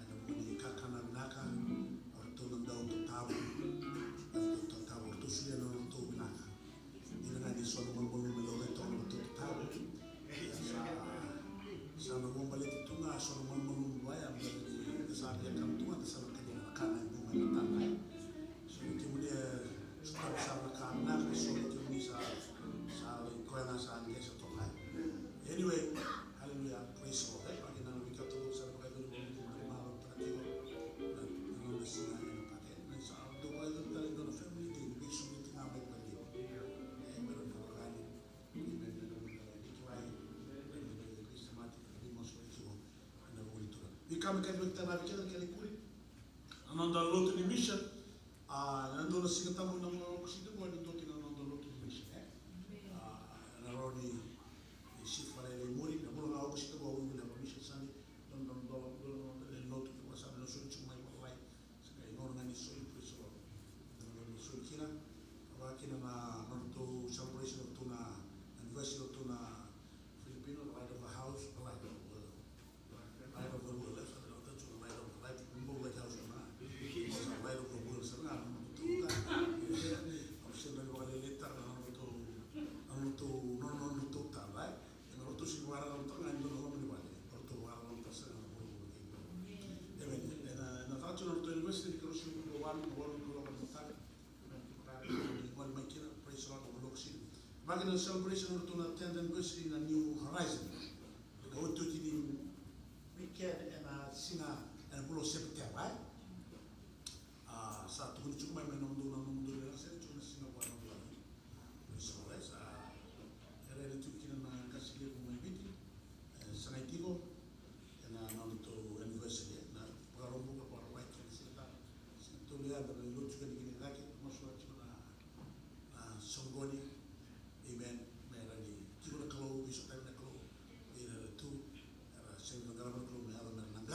Ena vuku ni kakana vinaka, o ratou na dau tatavu, na dau tatavu, o ratou solia na nodratou vinaka. Dina ga ni so na malumalumu e laurai toka na nodratou tatavu. Sa, sa na ua baleti tu ga so na malumalumu vaya, baleta ni da sa via kana tu ga, da sa na kania na kana e bau mai matana, e. So ni kemuni e sotava sara na ka vinaka, so ni kemuni sa, sa lai koya ga sa qesa toka. Anyway, hallelujah, praise the Lord. E, vaka kina na veika taucoko sa na vakayacori, vakavinavinakataka tiko na, na noda siga ena park. E, na sa dau vakayacori tale e dua na family day, ni veisubiti ga mai vale. E, me ra na vakani. Veika me kacivaki tale vei keda, keda ikuri. Na noda lotu ni mission, a, na dua na Siga Tabu na August tiko qo, na dua kina na noda lotu ni mission, e? A, na rawa ni, ni shift vakalailai muri, na vula ga August tiko qo, we will have a mission Sunday. Dua na, dua na, dua na, dua na lotu tiko sa na soli tiko mai vakalailai. Sa qai gauna ga ni soli, praise the Lord. Gauna ga ni soli kina, vaka kina na, na nodratou celebration o ratou na anniversary o ratou na Filipino, the light of the house, the light of the world. Light of the world, that's what the doctor told me, light of the light, the light of the world, sara ga, na nodratou ta. Au sega ni vakalialiataka na nodratou, na nodratou, na nodratou ta, right? Ena ratou sega ni vakararamataka ga e dua na loma ni vale, ratou vakararamataka sara ga na vuravura kei vuravura. Amen. Ena, ena caka tiko na nodratou anniversary ni karua ni siga, walu, walu ni kaloko ena mataka. Gole mai kina, praise the Lord, na Lord sega. Vaka kina na celebration o ratou na tenth anniversary na New Horizon. Na otioti ni weekend ena siga, ena vula o September, e? A, sa tukuni tiko mai, mai nomudou, na nomudou, na sere tiko na siga vua na vula. Praise the Lord, e? Sa, era, era tiko kina na qase levu mai Viti, e, sa qai tiko ena nodratou anniversary, e, na, vaka,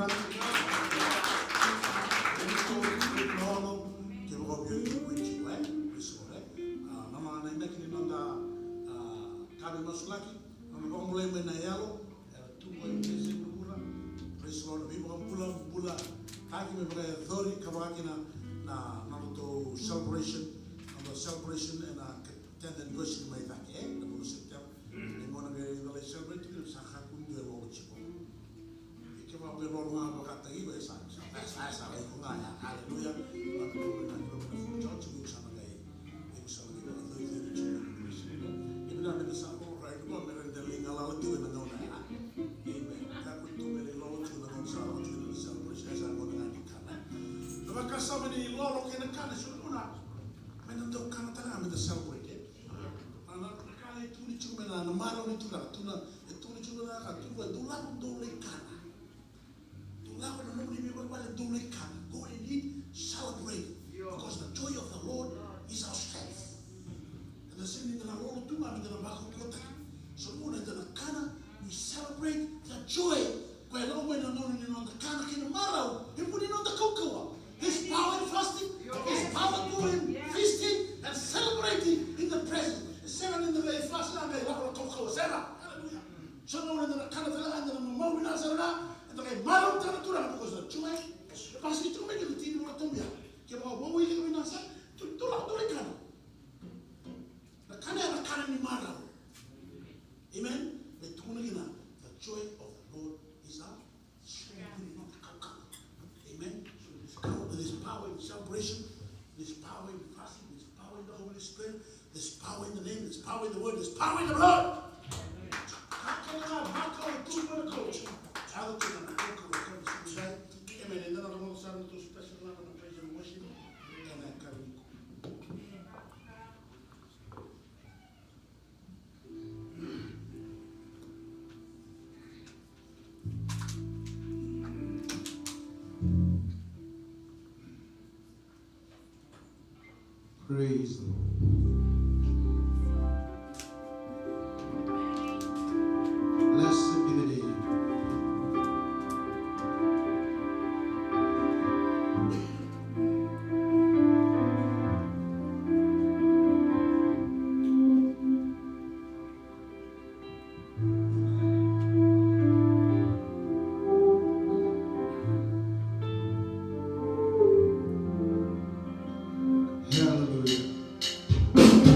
Praise the Lord. Kevaka o via tu, praise the Lord, e? Praise the Lord, e? A, na, na, na inaki ni noda, a, ka me masulaki, na noda vakabulai mai na yalo, era tu mai na veiyasai vuravura. Praise the Lord. Veivakabula, bula, taki me vakayacori, ka vaka kina na, na nodatou celebration, na nodatou celebration ena ten anniversary mai cake, e? Na vula o September. Ni gauna me da lai celebrate tiko, sa kakua ni dua e lolo tiko. E kevaka me lolo ga vakataki iko, e sa, sa, sa, sa, sa, iko ga ya. Hallelujah. Vata kei na, na, na full church, iko sa na qai, iko sa na qai vakacaucauri tiko. Ni vinaka me da sa lolo, right? Iko me rawa ni da lai galala tiko ena gauna ya. Amen. Kakua ni dua me lai lolo tiko ena gauna sa lolo tiko na celebration, e sa gauna ga ni kana. Na vakasama ni lolo kei na kana, so na gauna me da dau kana tale ga me da celebrate, e? A na ka e tukuni tiko mai na, na marau ni Turaga, tu na, e tukuni tiko mai na ka, tu vua, dou lako dou lai kana. Dou lako na nomuni veivale dou lai kana. Go and eat, celebrate. Because the joy of the Lord is our strength. Eda sega ni da na lolo tu ga me da na vakaukauwataki. So na gauna eda na kana, we celebrate the joy. Koya e lako mai na nona ni noda kana kei na marau, e vuni noda kaukauwa. There's power in fasting. There's power in feasting and celebrating in the presence. E sega ni da qai fast ga qai lako na kaukauwa. Sega. Hallelujah. So na gauna eda na kana tale ga, eda na mamau vinaka sara ga, eda qai marautaka na Turaga because na joy. E vakasinaiti tiko mai kina na tiki ni Vola Tabu ya. Kevaka o vakawailika vinaka sara, tu, tu lako tu lai kana. Na kana ya na kana ni marau. Amen. Me tukuna kina, the joy of the Lord is our strength. Amen. So this power, this power in celebration, this power in fasting, this power in the Holy Spirit, this power in the name, this power in the word, this power in the blood. Amen. And then I'm going to start with special praise and worship. And then Praise the Lord. Blessed be the name. Hallelujah.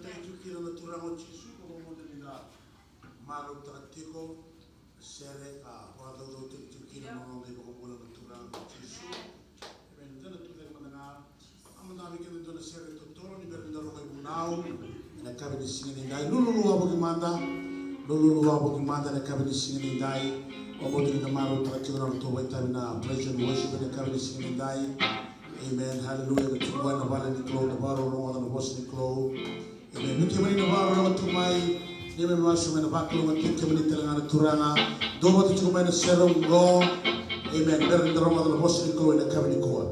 Thank you kina na Turaga o Jisu, ko koya mada ni da marautaka tiko sere ka vakacaucautaki tiko kina na noda iVakabula na Turaga o Jisu. Emeni. Da na tucake mada ga. A mada vei keda dua na sere totolo ni bera ni da rogo ivunau ena yakavi ni siga nidai. Lululu wavoki mada. Lululu wavoki mada ena yakavi ni siga nidai. Vakabauta ni da marautaka tiko na noda tou vakaitavi na praise and worship ena yakavi ni siga nidai. Amen. Hallelujah. Na tubu ena vale ni Kalou, na vakarorogo na vosa ni Kalou. Amen. Ni kemuni na vakarorogo tu mai, ni mai masu mai na vakalougatataki kemuni tale ga na Turaga. Dou vata tiko mai na sere oqo. Amen. Bera ni da rogoca na vosa ni Kalou ena yakavi nikua.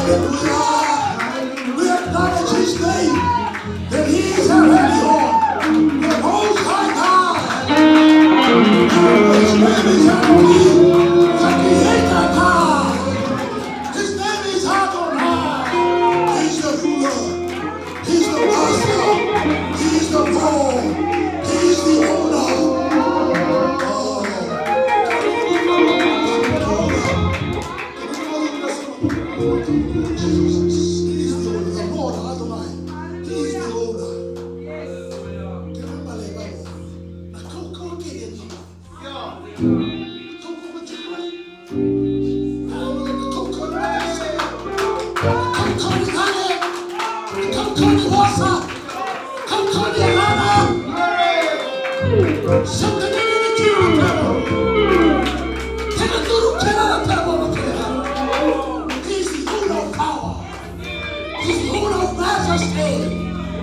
Hallelujah. We acknowledge his name, that he is our Holy One, the Most High God. His name is Elohim, the Creator God. His name is Adonai. He's the ruler. He's the master. He's the Lord. He's the owner. Oh. Jesus, he is the owner. The Lord Adonai, he is the owner. Kena balebale. Na kaukauwa kei na kaukauwa kei na kaukauwa ni vosa. He's the owner of power. He's the owner of majesty.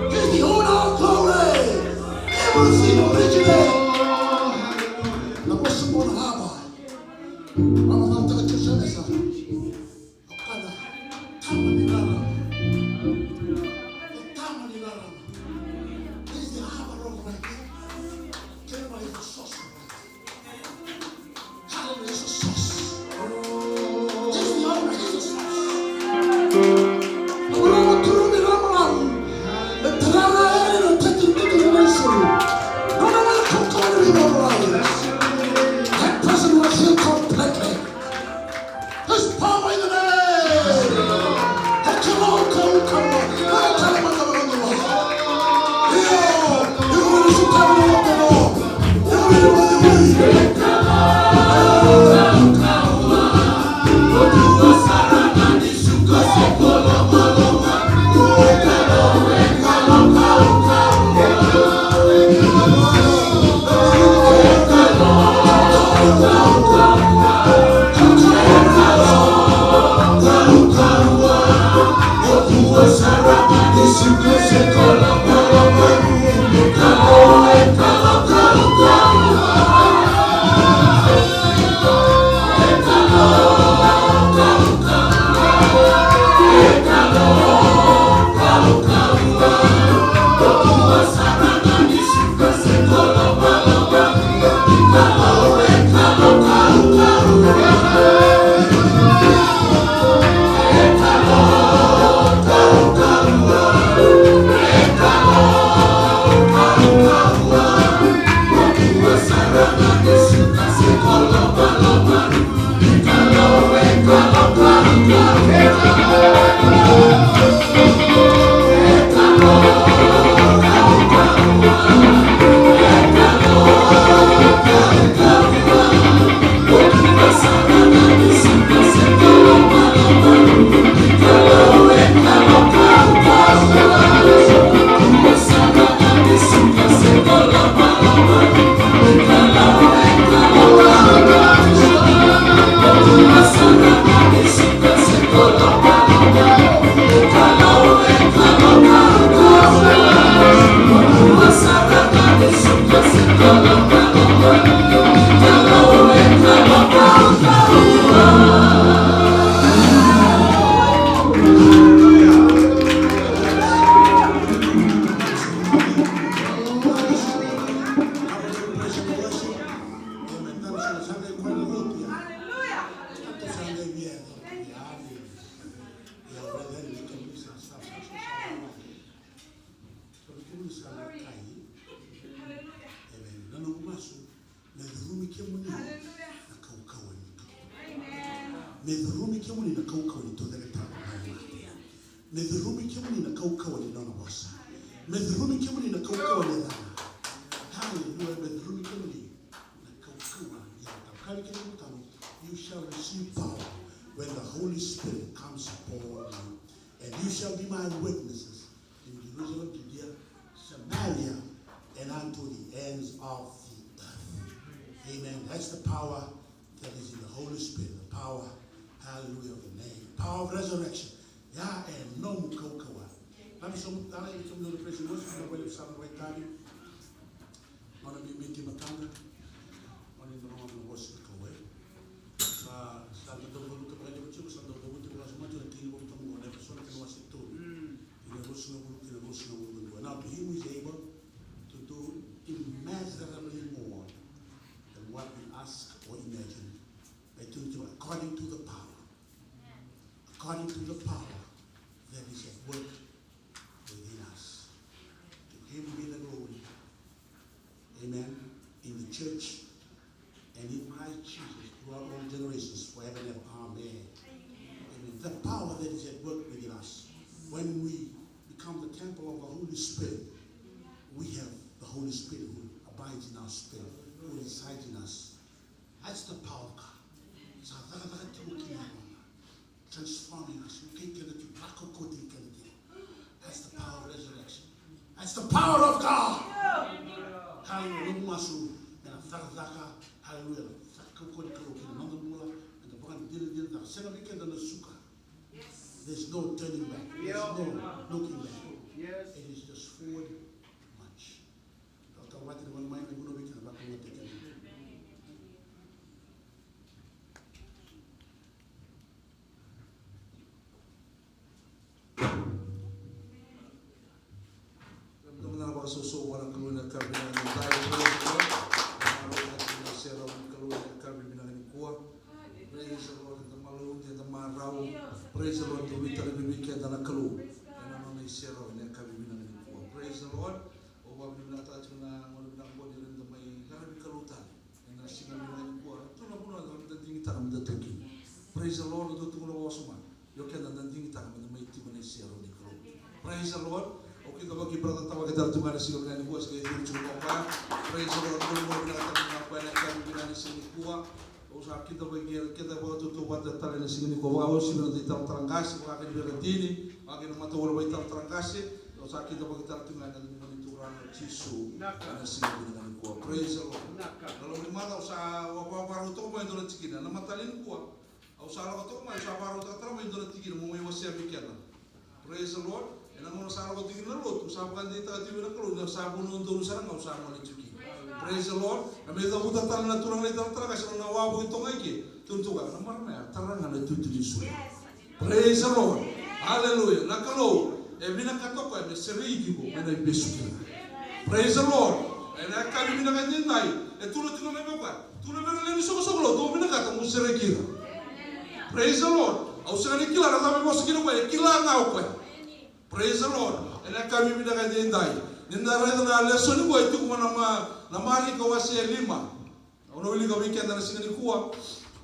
He's the owner of glory. Everything originate. Na vosa mo na hava. Mama, mama, taka tu sa mesa. Okada, tama ni rarama. E tama ni rarama. He's the Alpha and Omega. Kena ibalebale soso. Hallelujah, he's the source. He's the owner, he's the source. Na marama turu ni ramaramu. E tarara ere na tete ni tete ni maisuru. Nona na kaukauwa ni ramaramu. That person was healed completely. There's power in the name. Amen. Na noqu masu, me curumi kemuni na kaukauwa ni Kalou. Me curumi kemuni na kaukauwa ni tucake tale mai na mate. Me curumi kemuni na kaukauwa ni nona vosa. Me curumi kemuni na kaukauwa ni yacana. Haleluya, me curumi kemuni na kaukauwa ni yacana. Kaya kina na Tama, you shall receive power when the Holy Spirit comes upon you. And you shall be my witnesses in Jerusalem, Judea, Samaria, and unto the ends of the earth. Amen. That's the power that is in the Holy Spirit, the power, hallelujah, of the name. Power of resurrection. Ya e nomu kaukauwa. Let me show you, let me show you the praise and worship, na wale sa na wai tani. Gone me miti matana. Gone na gone na vosa ka wai. Sa, sa dau valuta vakalevu tiko, sa dau valuta vakalevu tiko na tini vou tiko gone. the power that is at work within us. To him be the glory. Amen. In the church and in Christ Jesus throughout all generations, forever and ever. Amen. Amen. The power that is at work within us. When we become the temple of the Holy Spirit, we have the Holy Spirit who abides in our spirit, who resides in us. That's the power of God. Sa cakacaka tiko kina na Yalo, transforming us, vukei keda tiko, lako kauti keda tiko. That's the power of resurrection. That's the power of God. Hallelujah. Noqu masu me na cakacaka, hallelujah, na cakacaka ni Kalou kina noda bula, eda vakadinadinataka, sega vei keda na suka. There's no turning back. There's no looking back. It is just forward march. Tautauvata ni vanua mai, mai vanua vei keda, vakalougatataki keda. Dou mada na vakasoso vua na Kalou ena yakavi vinaka nikua. Praise the Lord. Na marau ni serau ni Kalou ena yakavi vinaka nikua. Praise the Lord. Eda marau, eda marau. Praise the Lord. Dou veitaravi vei keda na Kalou ena nona iserau ena yakavi vinaka nikua. Praise the Lord. Au vakavinavinakataka tiko na gauna vinaka oqo ni da mai qaravi Kalou tale ena siga vinaka nikua. Tu na vanua eda digitaka meda tu kina. Praise the Lord. Dou tukuna vakawasoma. Io, keda da digitaka meda mai tiko ena iserau ni Kalou. Praise the Lord. Au kidavaki brother Tavake tale tu ga ena siga vinaka nikua, sa qai curu tiko vaka. Praise the Lord. Dou mai vinakata vinaka vua ena yakavi vinaka ni siga nikua. Au sa kidavaki keda vakatautauvata tale ena siga nikua, vakauasivi na noda italatala qase, vaka kina veiwekani, vaka kina mataivalu vakaitalatala qase. Au sa kidavaki tale tu ga ena yaca ni Turaga o Jisu ena siga vinaka nikua. Praise the Lord. Na loma ni macawa au sa vakarau toka mai e dua na tikina. Na mataka nikua au sa lako toka mai, au sa vakarautaka tale mai e dua na tikina mo mai wasea vei keda. Praise the Lord. Ena gauna sa lako tiko kina na lotu, sa vakadeitaka tiko vei na Kalou ni sa vanua donu sara ga au sa gole tiko kina. Praise the Lord. Na mai cavuta tale na turaga na italatala qase, na wavoki toka i ke. Tukuna toka na marama ya, tara ga na itutu ni sulu. Praise the Lord. Hallelujah. Na Kalou e vinakata o koya me serei iko mai na ivesu kina. Praise the Lord. Ena yakavi vinaka edaidai, e tukuna tiko mai vei koya, tukuna vei ira na lewe ni soqosoqo lotu, au vinakata mo sereki ira. Praise the Lord. Au sega ni kila na cava e vosa kina o koya, e kila ga o koya. Praise the Lord. Ena yakavi vinaka edaidai, ni da raica na lesoni qo e tiko mai na Ma-, na Marika wase e lima. Au na wilika vei keda na siga nikua.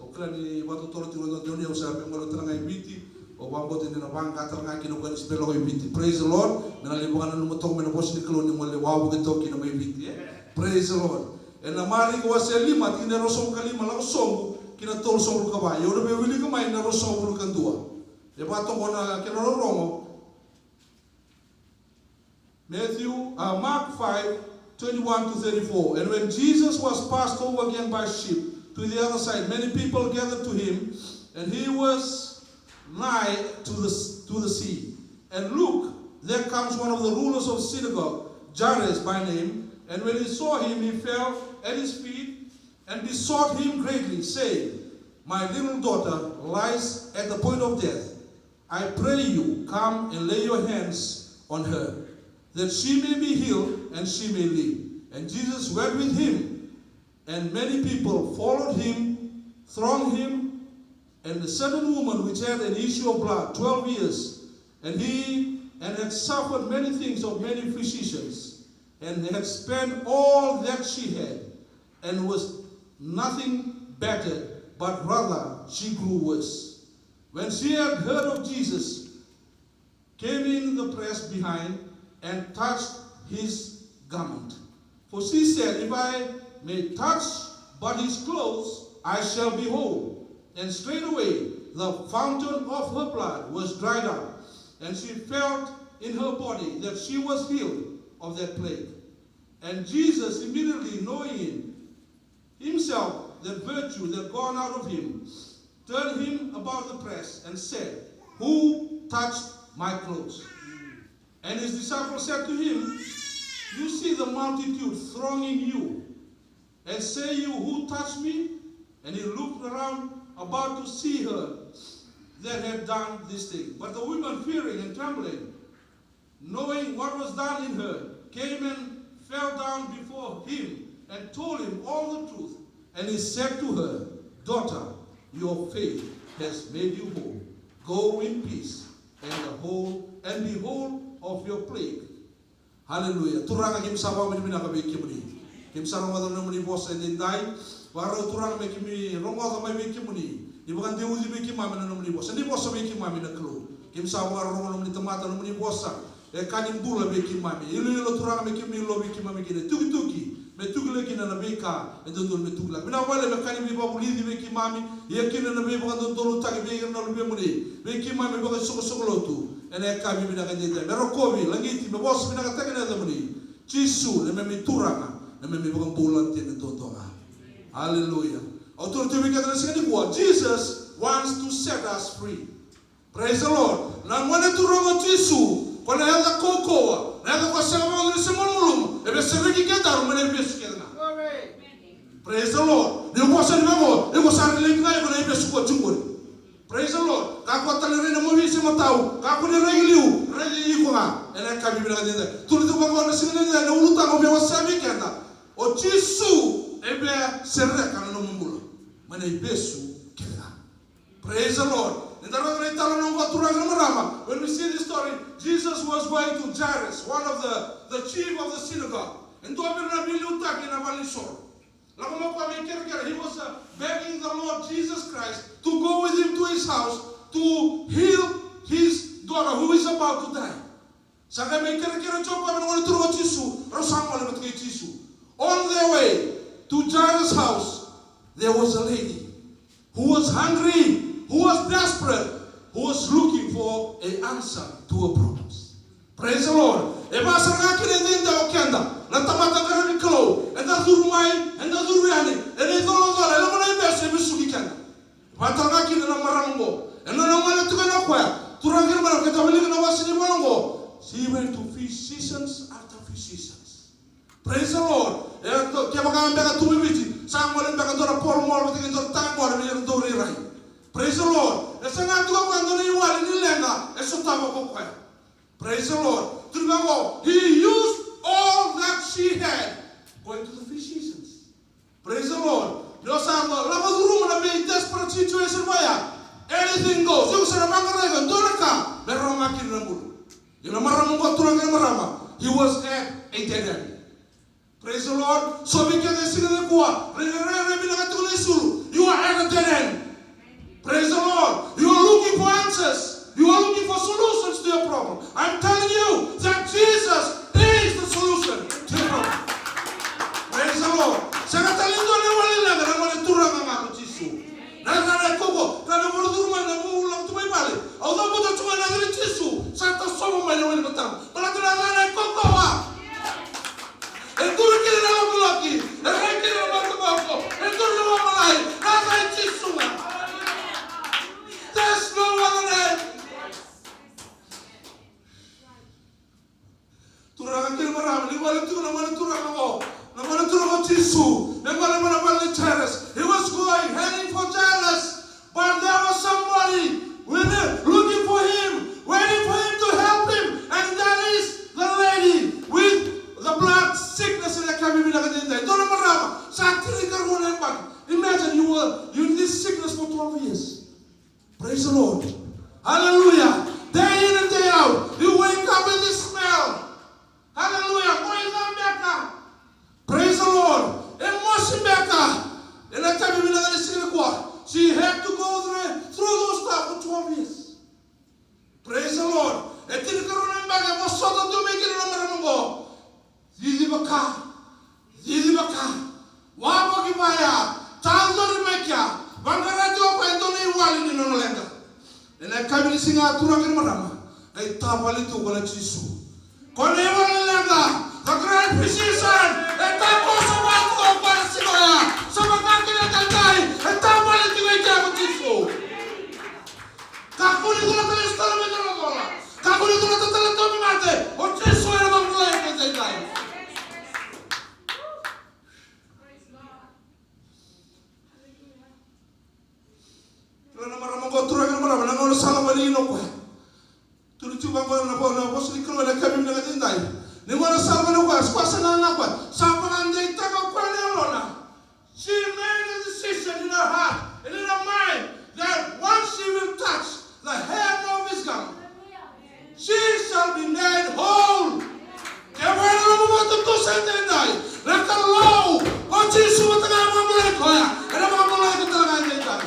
Au kila ni vakatotolo tiko na dodonu, au sa via gole tale ga i Viti. Au vakabauta ni na vaqo tale ga kina o koya ni se bera ni lako i Viti. Praise the Lord. Me na lai vakananuma toka mai na vosa ni Kalou ni gole wavoki toka kina mai Viti, e? Praise the Lord. Ena Marika wase lima, tikina e ruasagavulu ka lima lako sobu ki na tolusagavulu ka va. Ia au na via wilika mai na ruasagavulu ka dua. E vakatoka na kena rorogo. Matthew, uh, Mark five, twenty-one to thirty-four. And when Jesus was passed over again by ship to the other side, many people gathered to him, and he was nigh to the, to the sea. And look, there comes one of the rulers of synagogue, Jairus by name, and when he saw him, he fell at his feet and besought him greatly, saying, "My little daughter lies at the point of death. I pray you, come and lay your hands on her, that she may be healed and she may live." And Jesus went with him, and many people followed him, thronged him, and a certain woman which had an issue of blood twelve years, and he, and had suffered many things of many physicians, and had spent all that she had, and was nothing bettered, but rather she grew worse. When she had heard of Jesus, came in the press behind and touched his garment. For she said, "If I may touch but his clothes, I shall be whole." And straightway the fountain of her blood was dried up, and she felt in her body that she was healed of that plague. And Jesus, immediately knowing himself that virtue had gone out of him, turned him about the press and said, "Who touched my clothes?" And his disciples said to him, "You see the multitude thronging you, and say you, 'Who touched me?'" And he looked around about to see her that had done this thing. But the women, fearing and trembling, knowing what was done in her, came and fell down before him and told him all the truth. And he said to her, "Daughter, your faith has made you whole. Go in peace and the whole and be whole of your plague. Haleluya. Turaga, keimami sa vakavinavinaka vei kemuni. Keimami sa rogoca na nomuni vosa edaidai. Vakarau Turaga me keimami rogoca mai vei kemuni. Ni vakadeuci vei keimami na nomuni vosa. Ni vosa vei keimami na Kalou. Keimami sa vakarorogo na nomuni tamata, na nomuni vosa. E ka ni bula vei keimami. Iloilo Turaga me keimami ilovi keimami kina. Tukituki me tukilaki kina na veika e dodonu me tukilaki. Vinaka vakalevu me ka ni veivakavulici vei keimami. Ia kina na veivakadodonutaki vei ira na luvemuni, vei keimami vakaisoqosoqo lotu. Ena yakavi vinaka edaidai me rokovi, lagiti, me vosa vinakataki na yacamuni. Jisu, na neimami Turaga, na neimami iVakabula dina duadua ga. Haleluya. Au tukuna tiko vei keda na siga nikua, Jesus wants to set us free. Praise the Lord. Na Gone Turaga o Jisu, ko na yaca kaukauwa, na yaca ko sega vakadua ni se malumalumu, e via sereki kedaru mai na ivesu kece ga. Praise the Lord. Ni ko sa ni vaqo, iko sa relate ga iko na ivesu ko tiko qori. Praise the Lord. Kakua tale ni rai na movi se matau, kakua ni rai liu, rai iko ga. Ena yakavi vinaka edaidai. Tukuna tiko vaqo na siga edaidai, na ulutaga au via wasea vei keda. O Jisu e via sereka na nomu bula mai na ivesu kece ga. Praise the Lord. Ni da rogoca na italanoa qo, turaga kei na marama. When we see this story, Jesus was going to Jairus, one of the, the chief of the synagogue. E dua vei ira na veiliutaki ena valenisoro. Lako mai o koya me kerekere. He was, uh, begging the Lord Jesus Christ to go with him to his house to heal his daughter who is about to die. Sa qai mai kerekere tiko o koya vei na Gone Turaga o Jisu, rau sa gole vata kei Jisu. On their way to Jairus' house, there was a lady who was hungry, who was desperate, who was looking for a answer to her problems. Praise the Lord. E vaka sara ga kina edaidai o keda na tamata qaravi Kalou, eda curu mai, eda curu yani ena icolacola, e loma na ivesu e vesuki keda. Vaka talega kina na marama oqo. Ena nona gole tiko yani o koya, turaga kei na marama, ke da wilika na wase ni vola oqo, she went to physicians after physicians. Praise the Lord. E, kevaka beka tu mai Viti, sa gole beka dua na Pall Mall vata kei dua na taqori vei ira dau rairai. Praise the Lord. E saga tiko o koya e dua na iwali ni leqa e sotava ko koya. Praise the Lord. Tukuna vaqo, he used all that she had going to the physicians. Praise the Lord. Ni o sa lako curuma na vei desperate situation vaya, anything goes. Iko sa na vaqara iko e dua na ka me rawa ga kina na bula. Ia na marama oqo, turaga kei na marama, he was at a dead end. Praise the Lord. So vei keda e siga nikua, rairai, rairai vinaka tiko na isulu. You are at a dead end. Praise the Lord. You are looking for answers. You are looking for solutions to your problem. I'm telling you that Jesus is the solution to your problem. Praise the Lord. Sega tale ni dua na iwali leqa, na Gone Turaga ga ko Jisu. Na yacana e kaukaua, na nona curu mai, na nona lako tu mai vale. Au cavuta tu mai na yaca i Jisu, sa tasova mai na wai ni matana. Baleta na yacana e kaukaua. E duri kina na lokiloki, e rai kina na mataboko, e duri na vamalai, na yaca i Jisu ga. There's no other name. Turaga kei na marama, ni gole tu na Gone Turaga qo, na Gone Turaga o Jisu, me gole mai na vale ni Jairus. He was going, heading for Jairus. But there was somebody with him, looking for him, waiting for him to help him. And that is the lady with the blood sickness. Ena yakavi vinaka edaidai, dua na marama sa tinikarua na yabaki. Imagine you were, you in this sickness for twelve years. Praise the Lord. Hallelujah. Day in and day out, you wake up with this smell. Hallelujah. Mosi beka. Praise the Lord. E mosi beka. Ena yakavi vinaka ni siga nikua, she had to go through, through those stuff for twelve years. Praise the Lord. E tinikarua na yabaki e vosota tu mai kina na marama qo. Cici vaka. Cici vaka. Wavoki vaya. Tadori mai kea. Vaqara tiko o koya e dua na iwali ni nona leqa. Ena yakavi ni siga, turaga kei na marama, qai tavale tu ko na Jisu. Ko na iwali leqa, the great physician, e takoso vata tu ko na siga oya. Sa vaka kina edaidai, e tavale tu ko i kea ko Jisu. Kakua ni cula tale ni sotava me colacola. Kakua ni cula tale ni tauvimate. O Jisu ena vakabulai iko edaidai. Turaga na marama qo, turaga na marama, na gauna sa lako yani kina o koya. Tukuna tiko vaqo na vo-, na vosa ni Kalou ena yakavi vinaka edaidai. Ni gauna sa lako yani o koya, sa koya sa gaga o koya. Sa vakadeitaka o koya na yalona. She made a decision in her heart and in her mind that once she will touch The hem of his garment. She shall be made whole. Kevaka ena nomu vakatutusa edaidai na Kalou, o Jisu vata ga e vakabulai koya, ena vakabulai koya tale ga edaidai.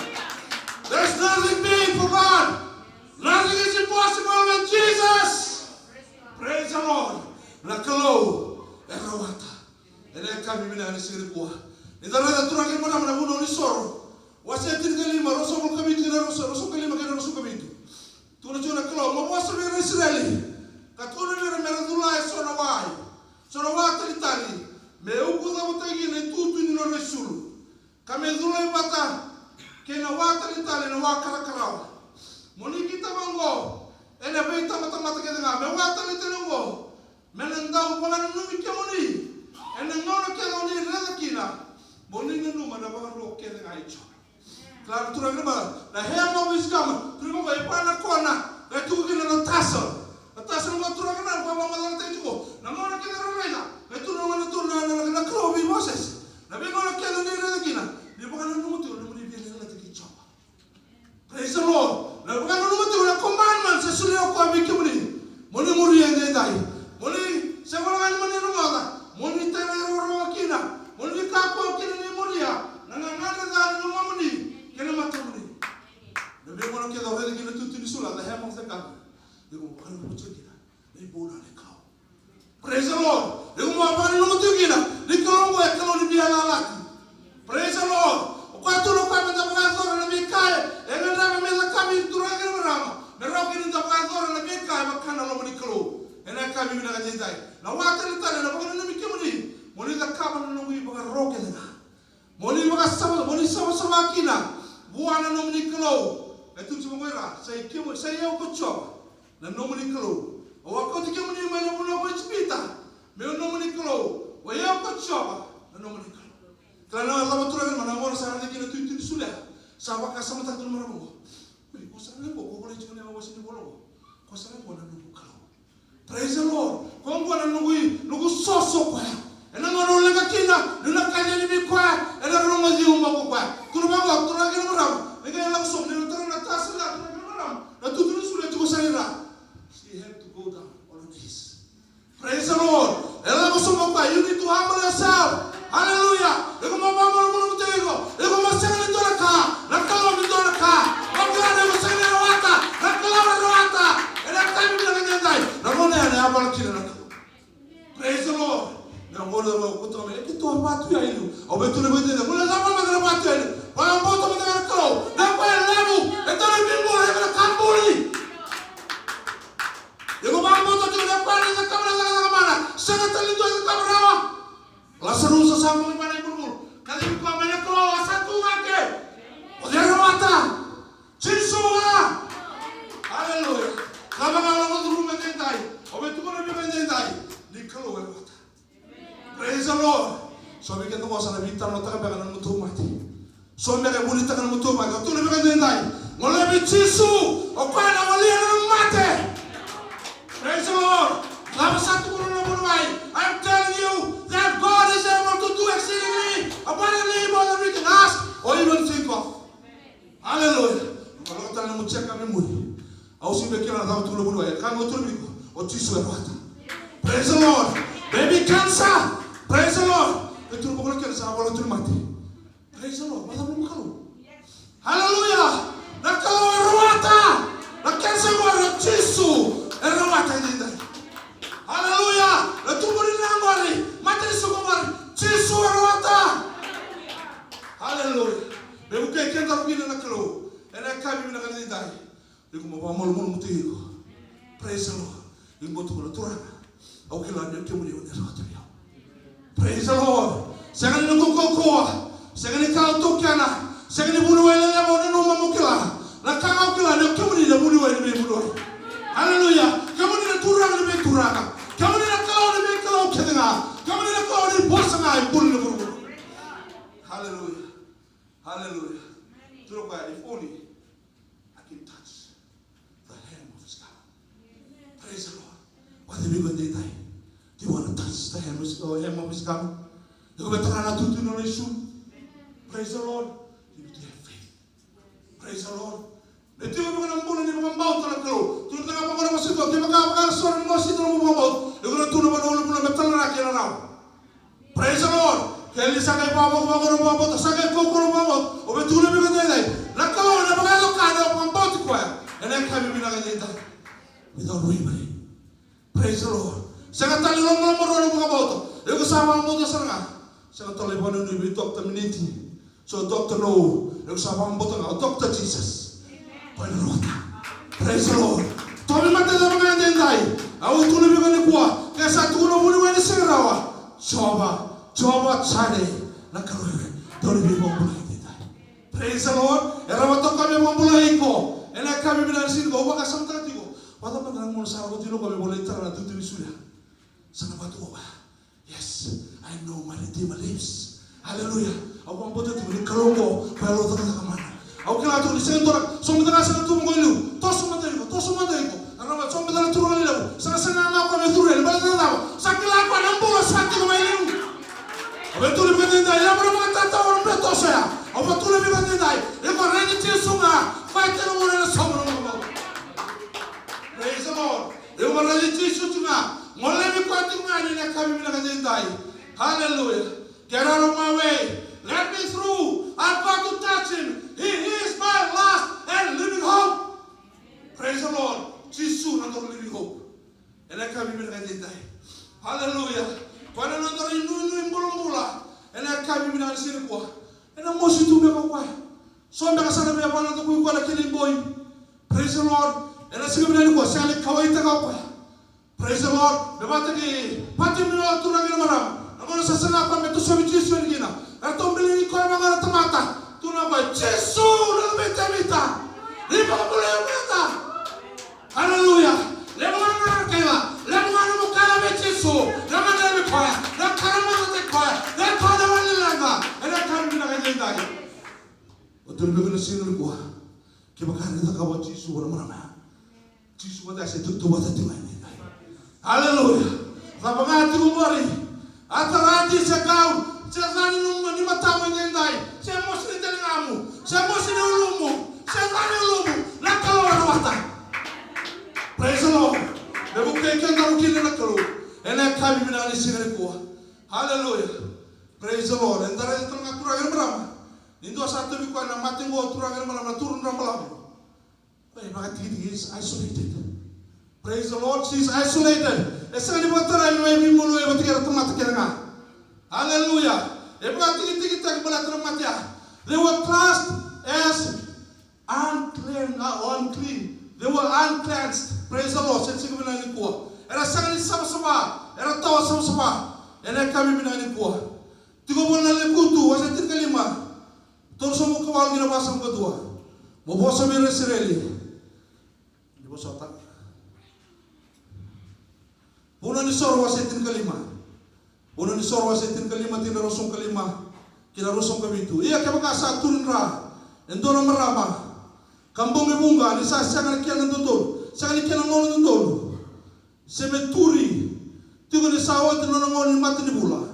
There's nothing big for God. Nothing is impossible with Jesus. Praise the Lord. Na Kalou e rawata. Ena yakavi vinaka ni siga nikua, ni da raica, turaga kei na marama, na Vunau ni Soro, wase tinikalima, ruasagavulu ka vitu kei na ruasagavulu ka lima kei na ruasagavulu ka vitu. Tukuna tiko na Kalou, mo vosa vei ira na Isireli, ka tukuna vei ira me ra cula eso na wa, eso na wa talitali, me ukucavutaki kina na itutu ni nodra isulu, ka me culai vata kei na wa talitali na wa karakarawa. Mo ni kitaka oqo ena veitabatamata kece ga, me wa talitali oqo me na dau vakananumi kemuni ena gauna kece o ni raica kina, mo ni nanuma na vakaro kece ga i Jiova. Kila na turaga na bala, na hem of his garment. Turaga, e va na kona e tuku kina na tassel. Na tassel qo, turaga, na vakamacalataki tiko na gauna kece ra raica, e tu na gauna tu na, na, na Kalou vei Mosese. Na veigauna kece o ni raica kina, ni vakananuma tiko na nomuni veiyalayalati kei Jiova. Praise the Lord. Na vakananuma tiko na commandments e solia o koya vei kemuni, mo ni muria edaidai. Mo ni sega wale ga ni mo ni rogoca, mo ni tara rawarawa kina, mo ni kakua kina ni muria na gagadre ca ni lomamuni kei na matamuni. Na veigauna kece o raica kina na tutu ni sulu, the hem of the garment, iko mo vakananuma tiko kina na ibulubulu ni Kalou. Praise the Lord. Iko mo vakananuma tiko kina ni Kalou oqo e Kalou ni veiyalayalati. Praise the Lord. O koya tu na, o koya me da vakayacora na veika e gadreva me cakavi, turaga kei na marama, me rawa kina ni da vakayacora na veika e vaka na loma ni Kalou. Ena yakavi vinaka edaidai, na wa talitali na vakananumi kemuni, mo ni cakava na noqu ivakaro kece ga. Mo ni vakasava, mo ni savasava kina vua na nomuni Kalou. E tukuna tiko o ira, sa i kemuni, sa i au ko Jiova na nomuni Kalou, au a kauti kemuni mai na vanua ko Ijipita, meu nomuni Kalou. O i au ko Jiova na nomuni Kalou. Kila na cava, turaga kei na marama, na gauna sa raica kina na tutu ni sulu ya, sa vakasamataka tu na marama qo. Oi, ko sara ga qo, ko volai tiko ena wase ni vola qo. Ko sara ga qo na noqu Kalou. Praise the Lord. Ko qo na noqu i, noqu soso koya. Ena gauna o leqa kina, niu na kaci yani vei koya, ena rogoci au mai ko koya. Tukuna vaqo, turaga kei na marama, ni qai lako sobu, ni na tara na tassel ya, turaga kei na marama, na tutu ni sulu e tiko sara i ra. She had to go down on her knees. Praise the Lord. E lako sobu o koya, you need to humble yourself. Hallelujah. Iko mo vakamalumalumu tiko iko. Iko mo sega ni dua na ka, na Kalou ni dua na ka. O kila ni iko sega ni rawata na Kalou e rawata. Ena yakavi vinaka edaidai, na gauna ya na yavala kina na Kalou. Praise the Lord. Na gauna o koto mai, e keitou a vatu ya i liu. Au vei tu na vei tu ya. Mo na cava mada na vatu ya i liu. Vakabauta mada na Kalou. Na koya e levu, e dua na veibula, e dua na ka buli. Iko vakabauta tiko na koya na cakava na cakacaka mana, sega tale ni dua e cakava rawa. Lasarusa sa buli mai na ibulubulu. Kacivi koya mai na Kalou, a sa tu cake. O cei e rawata? Jisu ga. Haleluya. Cava ga o lako curuma edaidai, o vei tukuna vei iko edaidai ni Kalou e rawata. Praise the Lord. So vei keda qo sa na veitalanoataka beka na nomu tauvimate. So beka e vunitaka na nomu tauvimate. Au tukuna vei iko edaidai, gole vei Jisu, o koya na walia na nomu mate. Praise the Lord. Cava sa tukuna na vuniwai? I'm telling you that God is able to do exceedingly abundantly more than we can ask or even think of. Hallelujah. Lako tale na nomu check up e muri. Au sega ni kila na cava tukuna na vuniwai. Ka qo tukuna vei iko, o Jisu e rawata. Praise the Lord. Maybe cancer. Praise the Lord. E tukuna vaqo na cancer, sa vola tu ni mate. Praise the Lord. Vakacava nomu Kalou? Hallelujah. Na Kalou e rawata. Na cancer qori, o Jisu e rawata edaidai. Hallelujah. Na tubu ni ra qori, mate ni suka qori, Jisu e rawata. Hallelujah. Me vukei keda vakavinaka na Kalou ena yakavi vinaka edaidai. Iko mo vakamalumalumu tiko iko. Praise the Lord. Iko mo tukuna, Turaga, au kila ni o kemuni o ni rawata vei au. Praise the Lord. Sega ni noqu kaukauwa, sega ni ka au taukena, sega ni vuniwai lelevu au nanuma mo kila. Na ka ga au kila ni o kemuni na vuniwai ni veivuniwai. Hallelujah. Kemuni na Turaga ni veituraga. Kemuni na Kalou ni veikalou kece ga. Kemuni na Kalou ni vosa ga e buli na vuravura. Hallelujah. Hallelujah. Turaga, if only I can touch the hem of his garment. Praise the Lord. Vakacava iko edaidai? Do you want to touch the hem of his, uh, hem of his garment? Iko via tara na tutu ni nona isulu. Praise the Lord. You need to have faith. Praise the Lord. Me tiko vei iko na bula ni vakabauta na Kalou. Tukuna ga vaqo na vosa, kevaka vaka na sore ni mosita na nomu vakabauta, iko na tukuna vua na ulunivanua me talaraki ena rawa. Praise the Lord. Ke ni sa qai vakavakavaka na vakabauta, sa qai kaukaua na vakabauta, o via tukuna vei iko edaidai, na Kalou ena vakayacora na vakabauti koya ena yakavi vinaka edaidai. Without wavering. Praise the Lord. Sega tale ni lomalomarua na vakabauta. Iko sa vakabauta sara ga. Sega tale ni vakanuinui vei Doctor Miniti. So Doctor No, iko sa vakabauta ga o Doctor Jesus. Koya na rawata. Praise the Lord. Tauvimate cava ga edaidai. Au tukuna vei iko nikua, ke sa tukuna vuniwai ni sega rawa, Jiova, Jiova Jire, na Kalou e dau ni veivakabulai edaidai. Praise the Lord. E rawa toka me vakabulai iko ena yakavi vinaka ni siga nikua. Au vakasamataka tiko, vakacava mada na gauna sa lako tiko o koya me volai tara na tutu ni suya. Sa na vatu o koya. Yes, I know my Redeemer lives. Hallelujah. Au vakabauta tiko ni Kalou oqo, koya Kalou cakacaka mana. Au kila tiko ni sega ni dua na, so mada ga sa na tu vaqo e liu. Toso mada iko, toso mada iko. A rava, so mada na turaga lelevu. Sa na saga ga o koya me curu yani, baleta na cava? Sa kila o koya na bula sa tiko mai liu. Au via tukuna vei iko edaidai, ia mo na vakatatao na bula toso ya. Au via tukuna vei iko edaidai, iko raici Jisu ga, koya tiko na gauna ena sauma na nomu bula. Praise the Lord. Iko raici Jisu tu ga. Mo laivi koya tu ga ena yakavi vinaka edaidai. Hallelujah. Get out of my way. Let me through. I've got to touch him. He is my last and living hope. Praise the Lord. Jisu na noda living hope ena yakavi vinaka edaidai. Hallelujah. Koya na noda inuinui bulabula ena yakavi vinaka ni siga nikua. Ena mosi tu beka o koya. So beka sa na via vakanadakuya o koya na kena iboi. Praise the Lord. Ena siga vinaka nikua, sega ni kauwaitaka o koya. Praise the Lord. Me vaka kei Patimeo, turaga kei na marama. Na gauna sa saga o koya me tosovi Jisu yani kina, eratou biligi koya vaka na tamata. Tukuna o koya, Jisu, na Luve i Tevita, ni vakabulai au mada. Hallelujah. Levu ga na nomu kaila, levu ga na nomu kaila vei Jisu, na gadrevi koya, na karamata koya, na koya na wali leqa. Ena yakavi vinaka edaidai. O tukuna vei iko na siga nikua, kevaka ni cakava o Jisu vua na marama ya, Jisu vata se tutu vata tu mai. Hallelujah. Cava ga tiko qori, a tarati se kau, se ca ni nomu, ni matamu edaidai, se mosi ni taligamu, se mosi ni ulumu, se ca ni ulumu, na Kalou e rawata. Praise the Lord. Me vukei kedaru kina na Kalou ena yakavi vinaka ni siga nikua. Hallelujah. Praise the Lord. Eda raica tale ga, turaga kei na marama, ni dua sa tauvi koya na mate qo, turaga kei na marama, na turu ni dra balavu. Koya e vakatikitiki, is isolated. Praise the Lord, she is isolated. E sega ni vakatarai mai vei Moloya vata kei ira tamata kece ga. Hallelujah. E vakatikitikitaki baleta na mate ya. They were classed as unclean, uh, unclean. They were uncleansed. Praise the Lord. Sega ni sega vinaka nikua. Era sega ni savasava. Era tawa savasava ena yakavi vinaka nikua. Tiko voli na Lekutu wase tinikalima, tolusagavulu ka walu ki na vasagavulu ka dua. Mo vosa vei ira na Isireli. Ni vosota. Vunau ni Soro wase tinikalima. Vunau ni Soro wase tinikalima, tikina ruasagavulu ka lima ki na ruasagavulu ka vitu. Ia kevaka sa turu dra e dua na marama, ka bogi vuqa ni sa sega ni kena dodonu, sega ni kena gauna dodonu, se me turi tiko ni sa oti na nona gauna ni mata ni vula,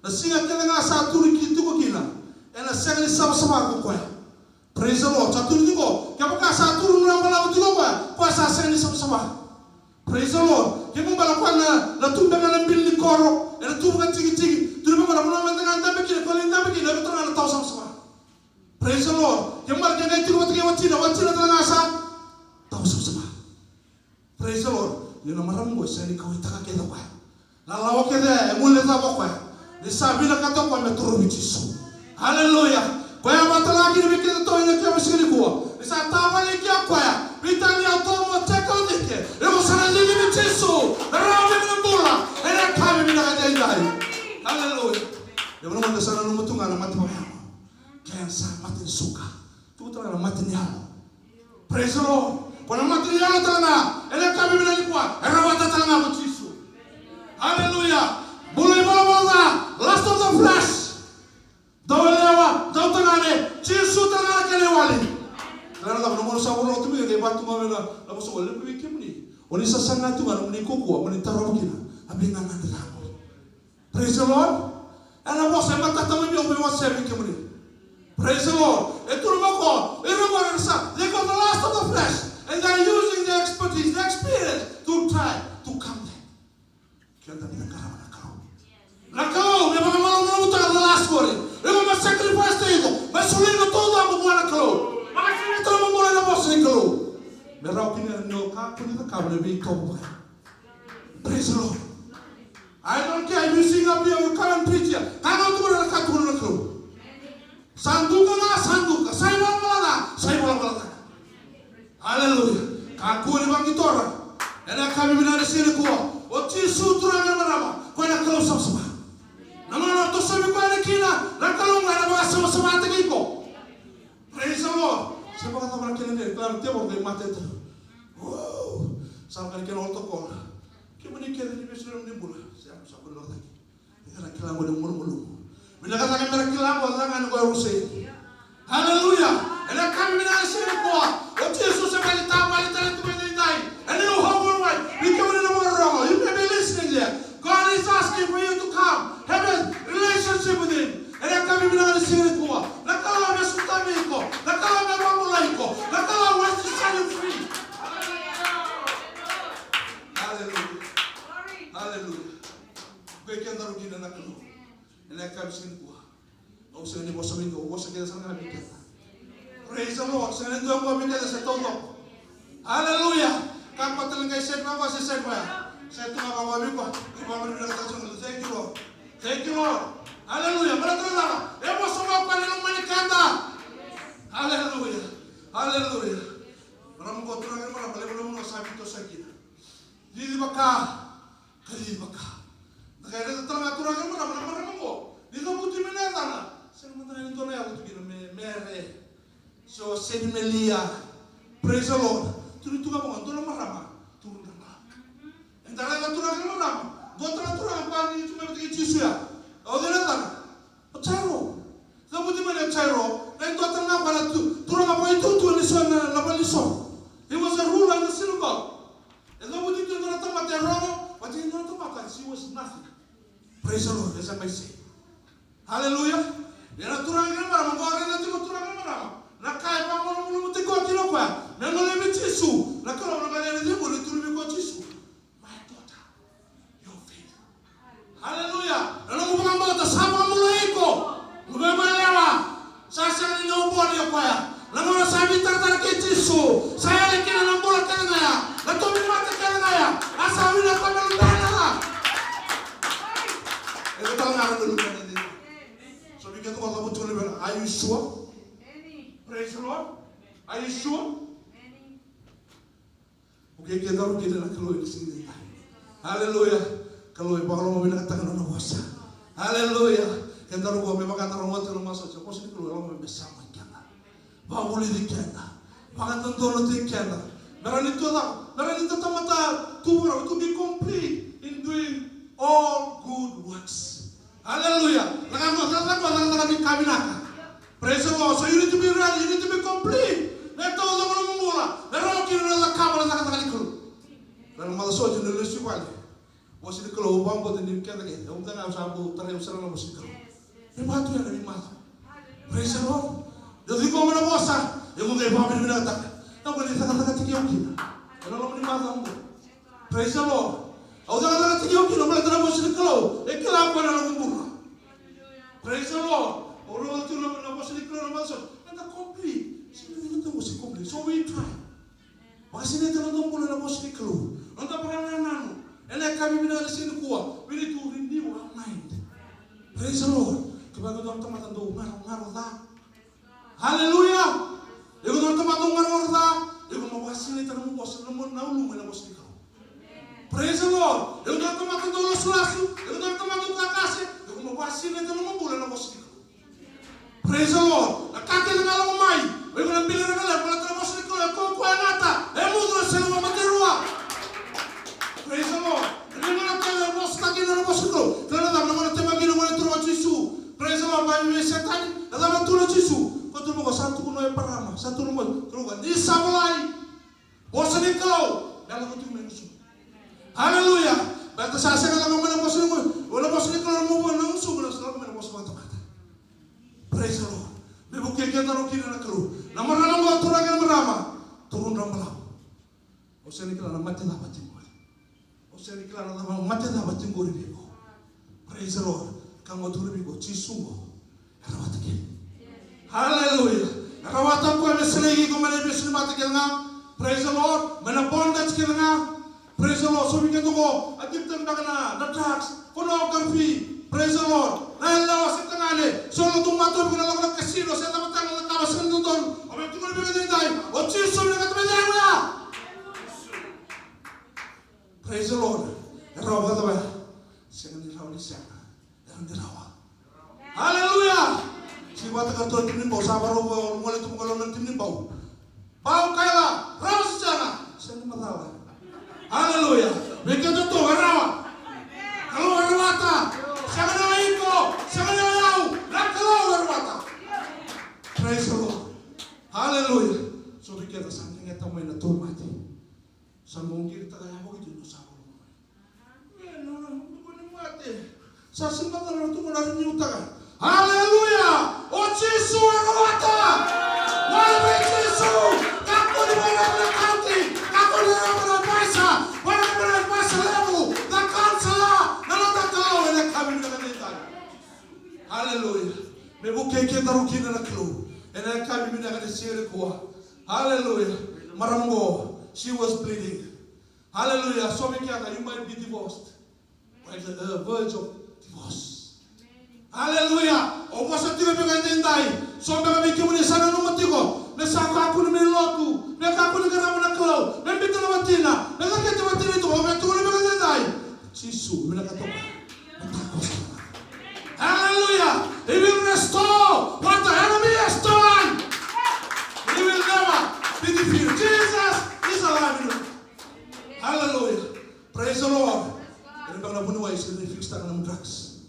na siga kece ga sa turi ki tiko kina, ena sega ni savasava ko koya. Praise the Lord. Sa turi tiko, kevaka sa turu na balavu tiko koya, koya sa sega ni savasava. Praise the Lord. Kemu bala koya na, na tu beka na bili ni koro, ena tu vakatikitiki, tu beka na vanua meda ga dabe kina, koya na dabe kina, ena tu na tawa savasava. Praise the Lord. Kemu bala kena tiko vata kei watina, watina tale ga sa tawa savasava. Praise the Lord. Ia na marama qo e sega ni kauwaitaka kece o koya. Na lawa kece e guilecava o koya ni sa vinakata o koya me torovi Jisu. Hallelujah. Koya e vakatalega kina vei kedatou ena yakavi siga nikua, ni sa tavale kina o koya, veitalia o tou mo teka o cike, iko sa na lili vei Jisu, na rawa vei na bula ena yakavi vinaka edaidai. Hallelujah. Ia vanua mada sa nanuma tu ga na mate vakayago. Cancer, mate ni suka. Tuku tale ga na mate ni yalo. Praise the Lord. Ko na mate ni yalo tale ga ena yakavi vinaka nikua, e rawata tale ga ko Jisu. Hallelujah. Bula ivalavala ca, lust of the flesh. Dau yalewa, dau tagane, Jisu tale ga na kena iwali. Tale ga na cava, na gauna sa vura tu mai, qai vatu ga mai na, na vosa qo, levu vei kemuni o ni sasaga tu ga nomuni kaukaua mo ni tarova kina, a veiganada ga qo. Praise the Lord. Ena vosa e matata mai vei au meu wasea vei kemuni. Praise the Lord. E tu na vako, e na vako sa, they got the lust of the na veitovo vaya. Praise the Lord. I don't care if you sing up here, you come and preach here. Ka na tukuna na ka tukuna na Kalou. Sa duka ga, sa duka. Sa ivalavala ga, sa ivalavala ga. Hallelujah. Kakua ni vaqitora. Ena yakavi vinaka ni siga nikua. O Jisu turaga na marama. Koya na Kalou savasava. Na gauna o tosovi koya na kina, na Kalou ga ena vakasavasavataki iko. Praise the Lord. Se vakacava na kena dei, kila na tevoro qai mate tale. Wow. Sa qai kena olo toka. Kemuni kece ni vesu ni bula. Se sa bula cake. Ena kila qo ni malumalumu. Vinaka cake mera kila qo, caka ni qo e rusai. Hallelujah. Ena yakavi vinaka ni siga nikua. O Jisu se mai tavani tale tu mai daidai. Ena ihovo mai. Ni kemuni na vakarorogo. You may be listening there. God is asking for you to come. Have a relationship with him. Ena yakavi vinaka ni siga nikua. Na Kalou me sotavi iko. Na Kalou me vakabulai iko. Na Kalou wants to set you free. Hallelujah. Hallelujah. Vei kedaru kina na Kalou. Ena yakavi siga nikua. Au sega ni vosa vei dua, au vosa kece sara ga vei keda. Praise the Lord. Sega ni dua qo vei keda se taucoko. Hallelujah. Kakua tale ni qai set vaqo se set vaya. Set ga vaqo vei koya. Ni vavinavinakataka sara ga. Thank you, Lord. Thank you, Lord. Hallelujah. Baleta na cava? E vosa vaqo ni lomani keda. Hallelujah. Hallelujah. Marama qo, turaga, marama, levu na vanua sa veitosoyaki kina. Cici vaka. Ka cici vaka. Da qai raica tale ga, turaga, marama, na marama qo. Ni cavuti mai na yacana. Sega mada ga ni dua na yaca tu kina, me, Mere. So, Senimelia. Praise the Lord. Tukuni tu ga vaqo, dua na marama. Turaga, marama. Eda raica, turaga, marama. Dua tale na turaga, koya ni tu mai vata kei Jisu ya. O cei na yacana? O Jairo. Cavuti mai o Jairo. Na dua tale ga koya na tu, turaga vakaitutu ni so na, na vale ni so. He was a ruler in the synagogue. E cavuti tu e dua na tamata e rogo, but e dua na tamata, she was nothing. Praise the Lord, as I may say. Hallelujah. Ia na turaga kei na marama, qo raica tiko turaga kei na marama. Na ka e vakamalumalumutaki koya kina o koya. Me gole vei Jisu. Na Kalou na gole vei Jisu, ni tukuna vei koya o Jisu. My daughter, your faith. Hallelujah. Na nomu vakabauta sa vakabulai iko. Mo vei koya lewa. Sa sega ni nomu voli o koya. Na gauna sa veitaratara kei Jisu. Sa yali kina na bula kece ga ya. Na tauvimate kece ga ya. A sa wili o koya me luvena. E tale ga na luvena. So we can talk about luvena. Are you sure? Praise the Lord. Are you sure? Okay, kedaru kina na Kalou ena siga nikua. Hallelujah. Kalou e vakalomavinakataka na nona vosa. Hallelujah. Kedaru qo me vaka da rogoca na masu, vosa ni Kalou e loma me sa mai keda. Vakavulici keda. Vakadodonutaki keda. Me rawa ni tu cava? Me rawa ni da tamata tu, to be complete in doing all good works. Hallelujah. Cakacaka, cakacaka, cakacaka ni ka vinaka. Praise the Lord. So you need to be ready, you need to be complete. Me taucoko nomu bula. Me rawa kina na cakava na cakacaka ni Kalou. Na macawa sa oti niu lesu i vale. Vosa ni Kalou, au vakabauta ni keda kece. Au mada ga au sa bau tarai au sara na vosa ni Kalou. Me vaka tu ya na veimacawa. Praise the Lord. Niu ciqoma na vosa, au qai vakavinavinakataka. Au qai cakacaka tiko au kina. Ena loma ni macawa qo. Praise the Lord. Au cakacaka tiko au kina, baleta na vosa ni Kalou e kila o koya na noqu bula. Praise the Lord. Au rogoca tu na, na vosa ni Kalou na macawa sa oti. Eda complete. Sega ni da vosa complete. So we try. Vakasinaita na noda bula ena vosa ni Kalou. Noda vakanananu. Ena yakavi vinaka ni siga nikua. We need to renew our mind. Praise the Lord. Kevaka o dua na tamata dau garogaro ca. Hallelujah. Iko dua na tamata dau garogaro ca. Iko mo vakasinaita na nomu vosa, na nomu, na uluma ena vosa ni Kalou. Praise the Lord. Iko dua na tamata dau lasulasu. Iko dua na tamata dau takase. Iko mo vakasinaita na nomu bula ena vosa ni Kalou. Praise the Lord. Na ka kece ga lako mai. O iko na bili ira na levu, baleta na vosa ni Kalou e kaukaua, e gata, e mudu, na sega ni vakamatei rua. Praise the Lord. Na gauna kece e vosataki kina na vosa ni Kalou. Kila na cava, na gauna temaki kina na Gone Turaga o Jisu. Praise the Lord. Mai vei Setani, na cava tukuna o Jisu? Ko tukuna, ko sa tukuna o Eparama, sa tukuna, tukuna, ni sa volai. Vosa ni Kalou, me lako tiko mai na gusumu. Hallelujah. Baleta sa sega ni lako mai na vosa ni Kalou, na gusumu, na lako mai na vosa vakatamata. Praise the Lord. Me vukei kedaru kina na Kalou. Na marama qo, turaga kei na marama, turudra balavu. Au sega ni kila na mate cava tiko qori. Au sega ni kila na cava, mate cava tiko qori vei iko. Praise the Lord. Ka qo tukuna vei iko, Jisu qo. E rawata kina. Hallelujah. E rawata o koya me sereki iko mai na ivesu ni mate kece ga. Praise the Lord. Mai na bondage kece ga. Praise the Lord. So vei keda qo, addicted beka na, na drugs, pornography. Praise the Lord. Na yalewa se tagane, so na tu matua vei na lako na casino, se cava tale na cakava sega ni dodonu. O vei tukuna vei keda edaidai, o Jisu vinakata me cegu ya. Praise the Lord. E rawa vakacava ya? Sega ni rawa ni sega. Era ni rawa. Haleluya. Si vata ka tou timi ni bau, sa varau vua, gole tu mo gole na timi ni bau. Bau kaila, rawa se sega? Sega ni macala. Haleluya. Vei keda tou e rawa. Kalou e rawata. Sega ni o iko, sega ni o yau. Na Kalou e rawata. Praise the Lord. Haleluya. So vei keda sa qeqeta mai na tauvimate. Sa mo qiritaka ya vakadua na sa volo mai. E, no, no, no, no, mate. Sa sega na tu na riniutaka. Haleluya! O Jisu e rawata! Wale vei Jisu! Kakua ni wale na kauti! Kakua ni wale na advisor! Wale na advisor levu! Na counselor! Na noda Kalou ena yakavi vinaka edaidai. Haleluya! Me vukei kedaru kina na Kalou ena yakavi vinaka ni siga nikua. Haleluya! Marama qo, she was bleeding. Haleluya. So vei keda, you might be divorced. Right at the verge of divorce. Haleluya. O vosa tiko vei keda edaidai. So beka vei kemuni sa nanuma tiko me sa kakua ni mai lotu, me kakua ni qarava na Kalou, me biuta na watina, me cakete watina tiko, o vei tukuna vei keda edaidai. Jisu, me na katoka. Hallelujah. He will restore what the enemy has stolen. He will never be defeated. Jesus is alive. Hallelujah. Praise the Lord. Ena beka na vuniwai sa qai fix taka na nomu drugs.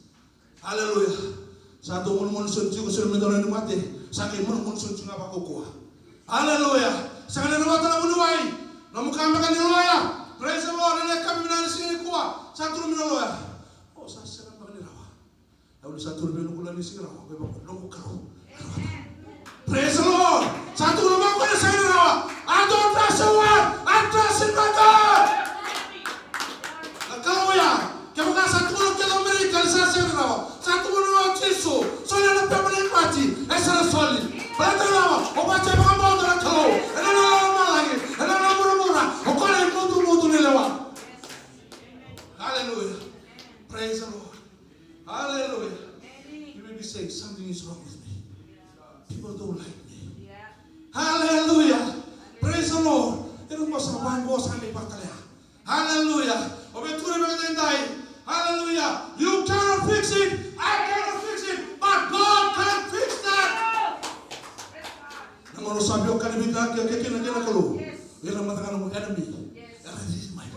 Hallelujah. Sa dau monumonu soti tiko, sega ni dau na mate. Sa qai monumonu soti tiko ga vakaukaua. Hallelujah. Sega ni rawata na vuniwai. Nomu ka beka ni loya. Praise the Lord. Ena yakavi vinaka ni siga nikua, sa turu mai na loya. O, sa sega beka ni rawa. Au ni sa turu mai noqu lani siga rawa, ko i vaka noqu Kalou. Praise the Lord. Sa tukuna vaka ko na sega ni rawa. I don't trust a word. I trust in my God. Na Kalou ya. Kevaka sa tukuna kece o Amerika ni sa sega ni rawa, sa tukuna o Jisu, soli na pema ni mati, e sa na soli. Baleta na cava? O koya sa vakabauta na Kalou. Ena nona lomalagi, ena nona vuravura, o koya na imudumudu ni lewa. Hallelujah. Praise the Lord. Hallelujah. You may be saying, "Something is wrong with me. People don't like me." Hallelujah. Praise the Lord. Ena vosa vaqo sa mai vakaleya. Hallelujah. O vei tukuna vei keda edaidai. Hallelujah. You cannot fix it. I cannot fix it. But God can fix that. Na gauna sa veiwekani vei keda kei na kena Kalou. Ira mada ga nomu enemy era cici mai.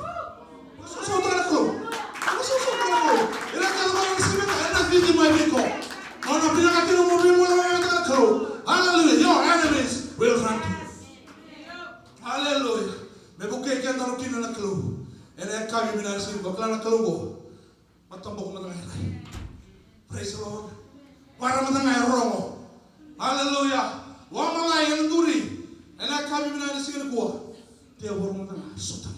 Sosotoka na Kalou. Sosotoka na Kalou. Ira kece mada ga na sivita era cici mai vei iko. Gauna vinaka kina mo veimulavulai vata na Kalou. Hallelujah. Your enemies will run to you. Hallelujah. Me vukei kedaru kina na Kalou. Ena yakavi vinaka sivita, vakila na Kalou qo. Mataboko mada ga e rai. Praise the Lord. Vara mada ga e rogo. Hallelujah. Wa mada ga e duri. Ena yakavi vinaka ni siga nikua. Tevoro mada ga e sota.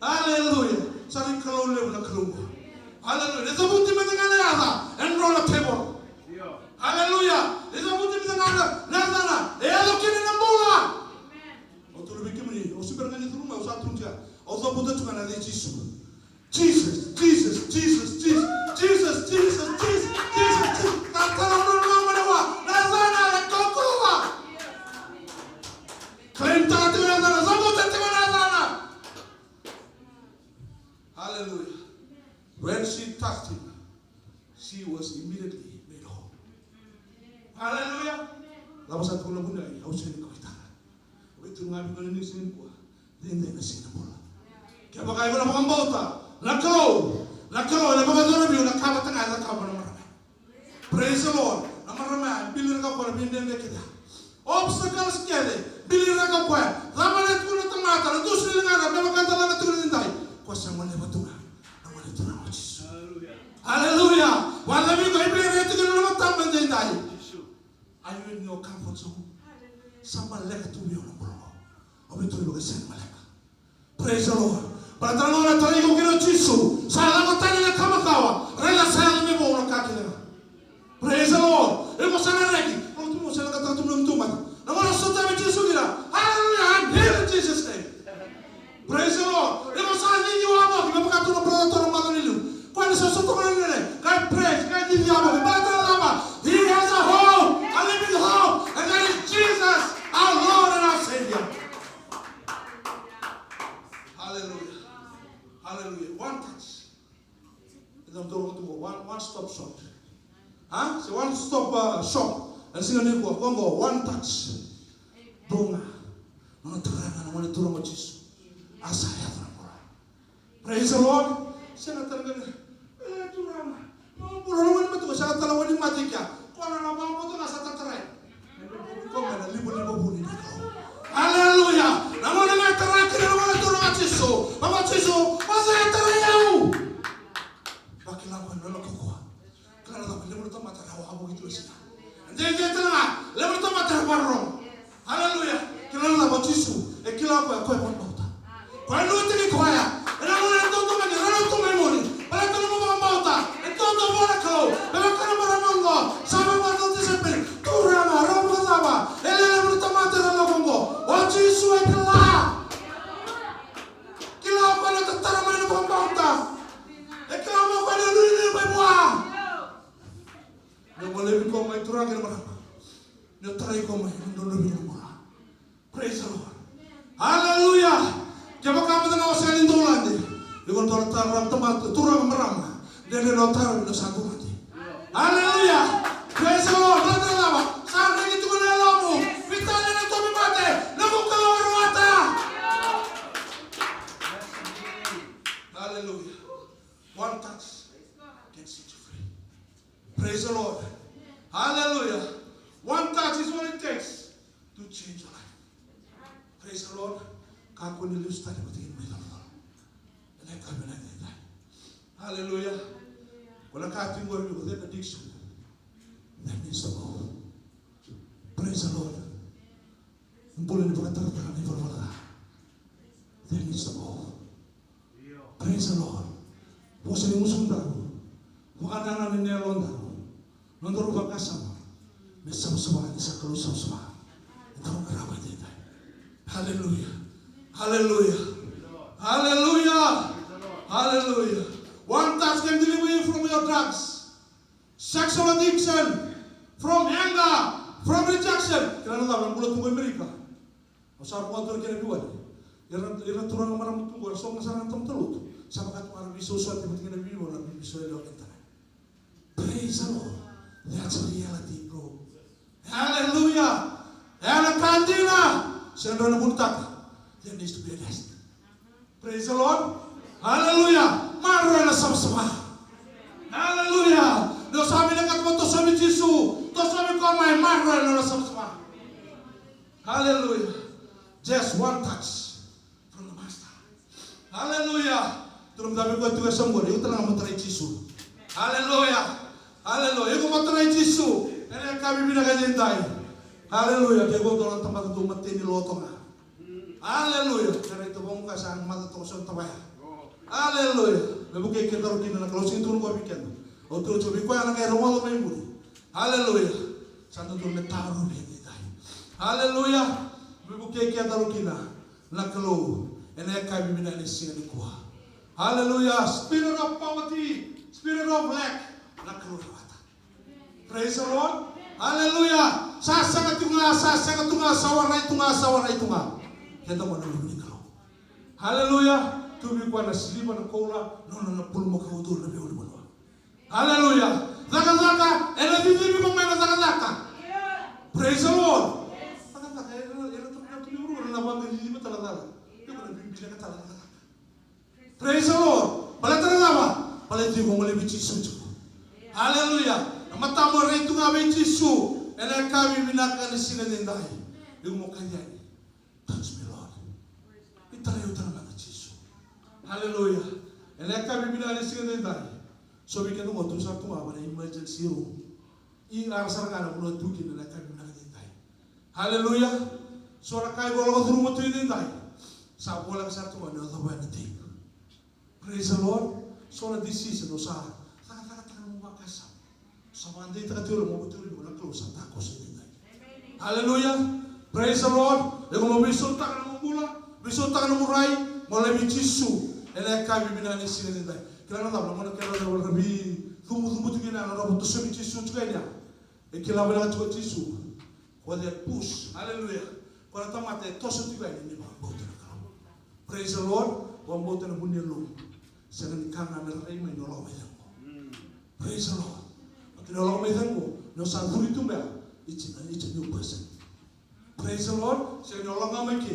Hallelujah. Sa ni Kalou levu na Kalou. Hallelujah. Ni cavuti mada ga na yaca. E dro na tevoro. Hallelujah. Ni cavuti mada ga na, na yacana. E yaco kina na bula. Au tukuna vei kemuni, au se bera ga ni curu mai, au sa tukuna tiko. Au cavuta tu ga na yaca i Jisu. Jesus, Jesus, Jesus, Jesus. Na tala na mama na wa, na yacana e kaukauwa. Claim taka tiko na yacana, cavuta tiko na yacana. Hallelujah. When she touched him, she was immediately made whole. Hallelujah. Cava sa tukuna vuna, au sega ni kauwaitaka. Vei tu ga vei kemuni siga nikua. Dede na siga ni bula. Kevaka iko na vakabauta na Kalou, na Kalou ena vakayacora vei iko na ka vata ga e cakava na marama. Praise the Lord. Na marama ya, biliraka o koya na veidredre kece. Obstacles kece, biliraka o koya. Cava na tukuna na tamata, na dusi ni ligana, me vaka da lako tu edaidai. Ko sa gone vata ga. Na gone tu na o Jisu. Hallelujah. Vata vei iko, e biliraka tiko na matama edaidai. Are you in your comfort zone? Sa maleka tu vei au na bula qo. Au via tukuna vaka e sega ni maleka. Praise the Lord. Baleta na gauna e tarai iko kina o Jisu, sa lako tani na ka makawa, raica sa yaco me vou na ka kece ga. Praise the Lord. Iko sa na reki, au tu mo sa na ka tatu na mutu mata. Na gauna sa tavi Jisu kina, hallelujah, I'm healed in Jesus' Hallelujah. One touch. Eda dua tu qo, one, one stop shop. Ha? Se one stop, uh, shop. Ena siga nikua, qo qo, one touch. Dua ga. Nona tara ga na Gone Turaga o Jisu. A sa yaco na bula. Praise the Lord. Sega tale ga ni, e, Turaga, na bula na wainimate qo, sega tale wainimate kea. Ko na na vakabauta ga sa tatarai. Ko mai na livaliva vuni ni Kalou. Hallelujah. Na gauna ga e tara kina na Gone Turaga o Jisu. Vaka o Jisu, o sa tarai au. Vakila ko na lako koya. Kila na cava, levu na tamata era wavoki tu e siga. Dede tale ga, levu na tamata era vakarorogo. Hallelujah. Kila na cava, o Jisu e kila o koya, o koya vakabauta. Koya e nuitaki koya. Ena gauna e dodonu me raica tu mai muri. Baleta na nomu vakabauta e dodonu vua na Kalou. Me vaka na marama oqo sa mai vaka na tisaipeli. Turaga, rawa vakacava? E lewe levu na tamata era lako oqo. O Jisu e kila. Kila o koya na tatara mai na vakabauta. E kila o koya na nuinui mai vua. Meu golevi iko mai, turaga kei na marama. Meu tarai iko mai, meu dodonu vei iko na bula. Praise the Lord. Hallelujah. Kevaka mada ga o sega ni dau lade, iko dau na tara, tamata, turaga, marama. Dede na tara ni o sa dau lade. Hallelujah. Praise the Lord. Lade na lava. Sa reki tiko na yalomu. Veitalia na tauvimate. Noqu Kalou e rawata. Hallelujah. One touch can set you free. Praise the Lord. Hallelujah. One touch is what it takes to change your life. Praise the Lord. Kakua ni lesu tani vata kei na mai cava. Ena ka vinaka ni dai. Hallelujah. Ko na ka tu qori ni ko that addiction. That needs to go. Praise the Lord. Bula ni vakataratara ni valavala ca. That needs to go. Praise the Lord. Vosa ni gusudrau. Vakanananu ni yalodrau. Nodaru vakasama. Me savasava, ni sa Kalou savasava. E dau qarava e dai. Hallelujah. Hallelujah. Hallelujah. Hallelujah. One touch can deliver you from your drugs. Sexual addiction, from anger, from rejection. Kila na cava, na bula tu qo e Amerika. Au sa rogoca tu na kena veiwali. Ira, ira turaga, marama tu qo, era so ga sara na tamata lotu. Sa vaka tu ga era veisau sote vata kei na veiwali, era veisau yalewa kei na tagane. Praise the Lord. That's reality, bro. Hallelujah. Ena ka dina. Sega ni rawa ni vunitaka. There needs to be a test. Praise the Lord. Hallelujah. Maroroi na savasava. Hallelujah. Ni o sa vinakata mo tosovi Jisu, tosovi koya mai, maroroi na nona savasava. Hallelujah. Just one touch from the Master. Hallelujah. Tukuna vei koya tiko e yasamu qori, iko tale ga mo tarai Jisu. Hallelujah. Hallelujah. Iko mo tarai Jisu ena yakavi vinaka edaidai. Hallelujah. Ke iko dua na tamata dau mateni loto ga. Hallelujah. Kena itovo mo ka sa mata toka so na tavaya. Hallelujah. Me vukei keda tale kina na Kalou, sega ni tukuna koya vei keda. Au tukuna tiko vei koya na qai rogoca mai muri. Hallelujah. Sa dodonu me tarovi edaidai. Hallelujah. Me vukei keda tale kina na Kalou ena yakavi vinaka ni siga nikua. Hallelujah. Spirit of poverty, spirit of lack, na Kalou e rawata. Praise the Lord. Hallelujah. Sa sega tu ga, sa sega tu ga, sa warai tu ga, sa warai tu ga. Keda mo na luve ni Kalou. Hallelujah. Tu vei koya na siliva, na koula, nona na bulumakau donu na veiulunivanua. Hallelujah. Cakacaka ena cicivi iko mai na cakacaka. Praise the Lord. Cakacaka ena, ena tamata tu ni vuravura na vakacici vata na cakacaka. Iko na bibi na ka tale na cakacaka. Praise the Lord. Baleta na cava? Baleta iko mo laivi Jisu tiko. Hallelujah. Na matamu e rai tu ga vei Jisu ena yakavi vinaka ni siga edaidai. Iko mo kaya yani, touch me, Lord. Ni tarai au tale mada, Jisu. Hallelujah. Ena yakavi vinaka ni siga edaidai, so vei keda qo tu sara tu ga vaka na emergency room. Ira sara ga na vanua tu kina ena yakavi vinaka edaidai. Hallelujah. So na ka iko lako curuma tu edaidai, sa voleka sara tu ga ni o cava ena teipu. Praise the Lord. So na disease, o sa cakacakataka na nomu vakasama. Sa vakadeitaka tiko na nomu, tiko na Kalou sa takoso edaidai. Hallelujah. Praise the Lord. Iko mo veisautaka na nomu bula, veisautaka na nomu rai, mo laivi Jisu ena yakavi vinaka ni siga edaidai. Kila na cava, na gauna kece era veicubucubu tiko kina, na nodra tosovi Jisu tiko yani. E kila vinaka tiko o Jisu. Ko that push. Hallelujah. Ko na tamata e toso tiko yani ni vakabauta na Kalou. Praise the Lord. Vakabauta na vu ni yalomu. Sega ni ka ga me rai mai ni o lako mai cegu. Praise the Lord. But ni o lako mai cegu, ni o sa curu tu bea, it's a, it's a new person. Praise the Lord. Sega ni o lako ga mai ke.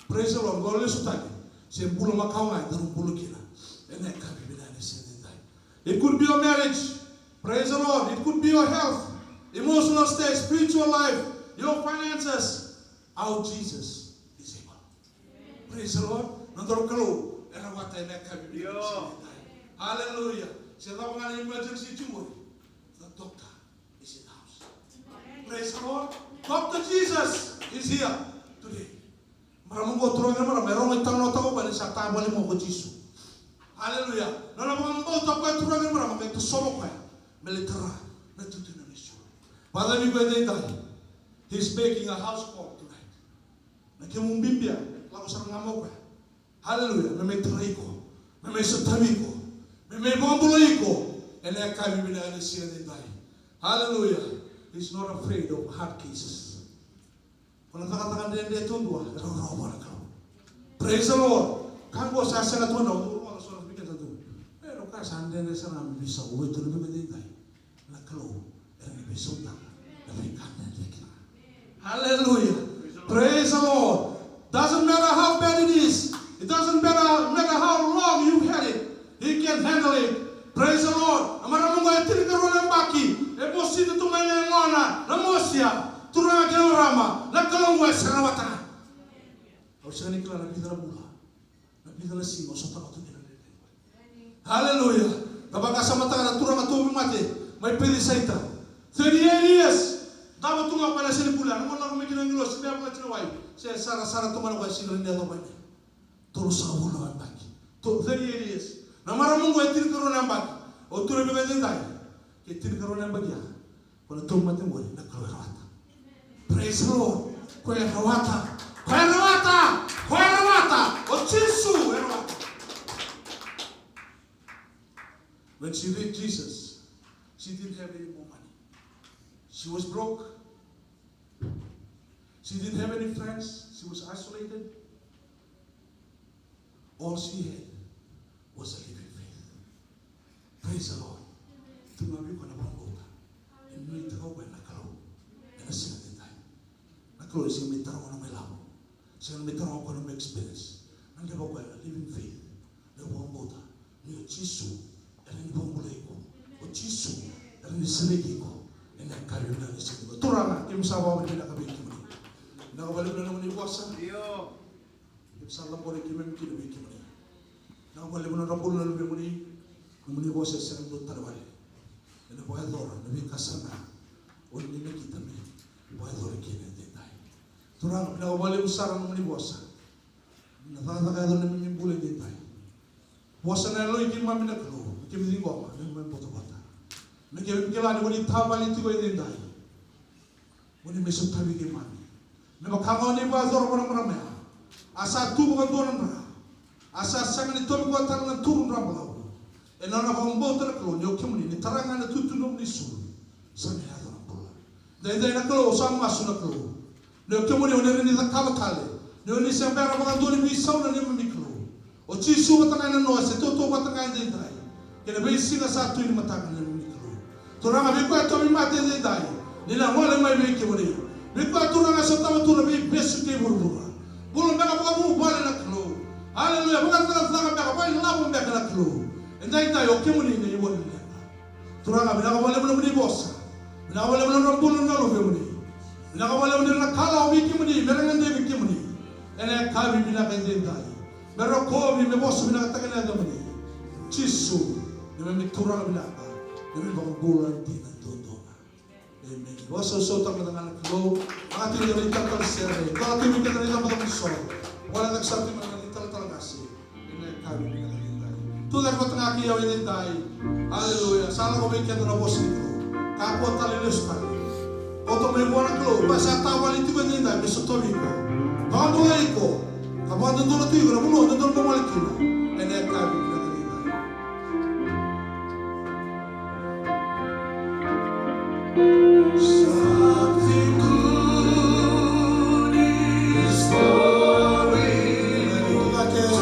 Praise the Lord. Qo lesu tale. Se bula makawa ga e daru bula kina. Ena yakavi vinaka ni siga edaidai. It could be your marriage. Praise the Lord. It could be your health, emotional state, spiritual life, your finances. Our Jesus is able. Praise the Lord. Na nodaru Kalou e rawata ena yakavi vinaka ni siga edaidai. Hallelujah. Se cava ga na emergency tu qori, the doctor is in the house. Praise the Lord. Doctor Jesus is here today. Marama qo, turaga kei na marama, e rogo, e talanoataka o koya ni sa tavali mai ko Jisu. Hallelujah. Nona vakabauta o koya, turaga kei na marama, qai tosova o koya me lai tara na itutu ni nona isulu. Vacava ni koya edaidai? He's making a house call tonight. Na kemu bibi ya, lako sara ga mai o koya. Hallelujah. Me mai tarai iko, me mai sotavi iko, me mai vakabulai iko ena yakavi vinaka ni siga edaidai. Hallelujah. He's not afraid of hard cases. Ko na cakacaka dredre tu dua, e rawarawa vua na Kalou. Praise the Lord. Ka qo sa sega tu na, o, o, so na vika sa tu. E, o koya sa dredre sara ga me veisau, o, tu na vika edaidai. Na Kalou e na veisautaka na veika dredre kece ga. Hallelujah. Praise the Lord. Doesn't matter how bad it is. It doesn't matter, matter how long you've had it. He can handle it. Praise the Lord. Na marama qo e tinikarua na yabaki. E mosita tu mai na yagona. Na mosi ya. Turaga kei na marama. Na Kalou qo e sa rawata ga. Au sega ni kila na vica na vula. Na vica na siga o sotava tu kina na dredre. Hallelujah. Na vakasamataka na turaga tauvimate mai Pecisaita. Thirty-eight years. Davo tu ga o koya na seni kula. Na gauna lako mai kina na agilosi, me yava na tina wai. Se sarasara tu ga na koya, sega ni yacova mai. Tolusagavulu na yabaki. To, thirty-eight years. Na marama qo e tinikarua na yabaki. O tu na vika edaidai. Ke tinikarua na yabaki ya. Ko na tauvimate qori, na Kalou e rawata. Praise the Lord. Ko e rawata. Ko e rawata. Ko e rawata. O Jisu e rawata. When she reached Jesus, she didn't have any more money. She was broke. She didn't have any friends. She was isolated. All she had was a living faith. Praise the Lord. Tu ga vei koya na vakabauta. E nuitaka o koya na Kalou. Ena siga edaidai. Na Kalou e sega ni tara o koya na mai lavo. Sega ni tara o koya na mai experience. Na leva o koya na living faith. Na vakabauta. Ni o Jisu e rawa ni vakabulai iko. O Jisu e rawa ni sereki iko. Ena yakavi vinaka ni siga edaidai. Turaga, keimami sa vakavinavinaka vei kemuni. Vinaka vakalevu na nomuni vosa. Io. Keimami sa labori keimami kina vei kemuni. Vinaka vakalevu na nodra bula na luvemuni. Nomuni vosa e sega ni dua tale wale. Ena vakayacora na veika sara ga o ni nakita me vakayacori kina edaidai. Turaga, vinaka vakalevu sara na nomuni vosa. Na cakacaka e yaco ena neimami bula edaidai. Vosa na yaloi keimami na Kalou, me keimami ciqoma, me keimami botabota. Me keimami kila ni ko ni tavali tiko edaidai. Mo ni mai sotavi keimami. Me vaka ga o ni vakayacora vua na marama ya. A sa tu vakadua na dra. A sa sega ni tauvi koya tale na turu dra balavu. Ena nona vakabauta na Kalou ni o kemuni, ni tara ga na tutu ni nomuni isulu, sa na yaco na bula. Daidai na Kalou, au sa masu na Kalou. Ni o kemuni o ni rawa ni cakava tale. Ni o ni se bera vakadua ni veisau na neimami Kalou. O Jisu vata ga e nanoa, se tautauvata ga edaidai. Kei na veisiga sa tu ni mataka na neimami Kalou. Turaga, vei koya e tauvimate edaidai, ni na gole mai vei kemuni. Vei koya, Turaga, e sotava tu na veivesu kei vuravura. Bula beka vakavuvale na Kalou. Aleluya, vakacakacaka beka, vakailavo beka na Kalou. Edaidai o kemuni na iwali leqa. Turaga, vinaka vakalevu na nomuni vosa. Vinaka vakalevu na nodra bula na luvemuni. Vinaka vakalevu ni ra na kalawa vei kemuni, me ra gadrevi kemuni. Ena yakavi vinaka edaidai. Me rokovi, me vosa vinakataka na yacamuni. Jisu, neimami Turaga vinaka, neimami iVakabula dina duadua. Emeni. Vakasausautaka mada ga na Kalou. Vaka tiko na italatala sere. Vaka tiko na italatala sere. Vaka tiko na italatala qase. Ena yakavi vinaka edaidai. Tucake vata ga kei au edaidai. Aleluya. Sa lako vei keda na vosa ni Kalou. Kakua tale ni lesu tale. Kauta mai vua na Kalou. Koya sa tavali tiko edaidai me sotavi iko. Vakabulai iko. Ka vakadodonutaki iko na vanua o dodonu mo gole kina. Ena yakavi vinaka edaidai. Something good is going to happen.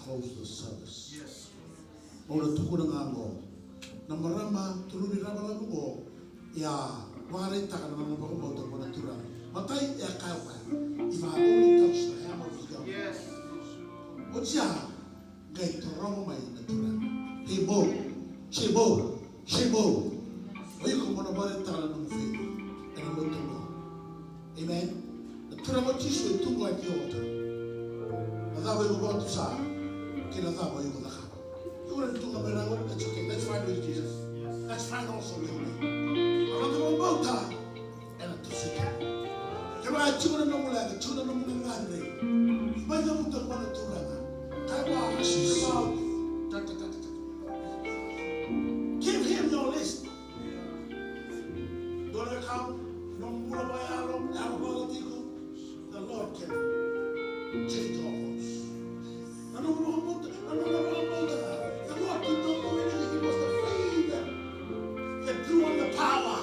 Close the service. Yes. Au na tukuna ga qo. Na marama turaga ravalavu qo, ia, vakaraitaka na nona vakabauta vua na Turaga. Matai e a kaya vua, if I only touch the hem of his garment. Yes. Oti ya, qai toroga mai na Turaga. Hey, mo. Che, mo. Che, mo. O iko mo na vakaraitaka na nomu faith ena lotu qo. Amen. Na Turaga o Jisu e tu qo e vei iko. Na cava iko vakatusa, kei na cava iko cakava. Iko na tu ga mai na qo, that's okay. That's fine with Jesus. That's fine also with me. Au na vakabauta ena tusi. Kevaka e tiko na nomu leqa, tiko na nomu gagadre, mai cavuta vua na Turaga. Kaya vua, ask him out. Ta, ta, ta, ta, ta. Give him your list. Dua na ka, nomu bula vakayalo, yalo vakatiko, the Lord can change all those. Na nomu vakabauta, na nomu vakabauta, the Lord did not do anything, it was the faith that drew on the power.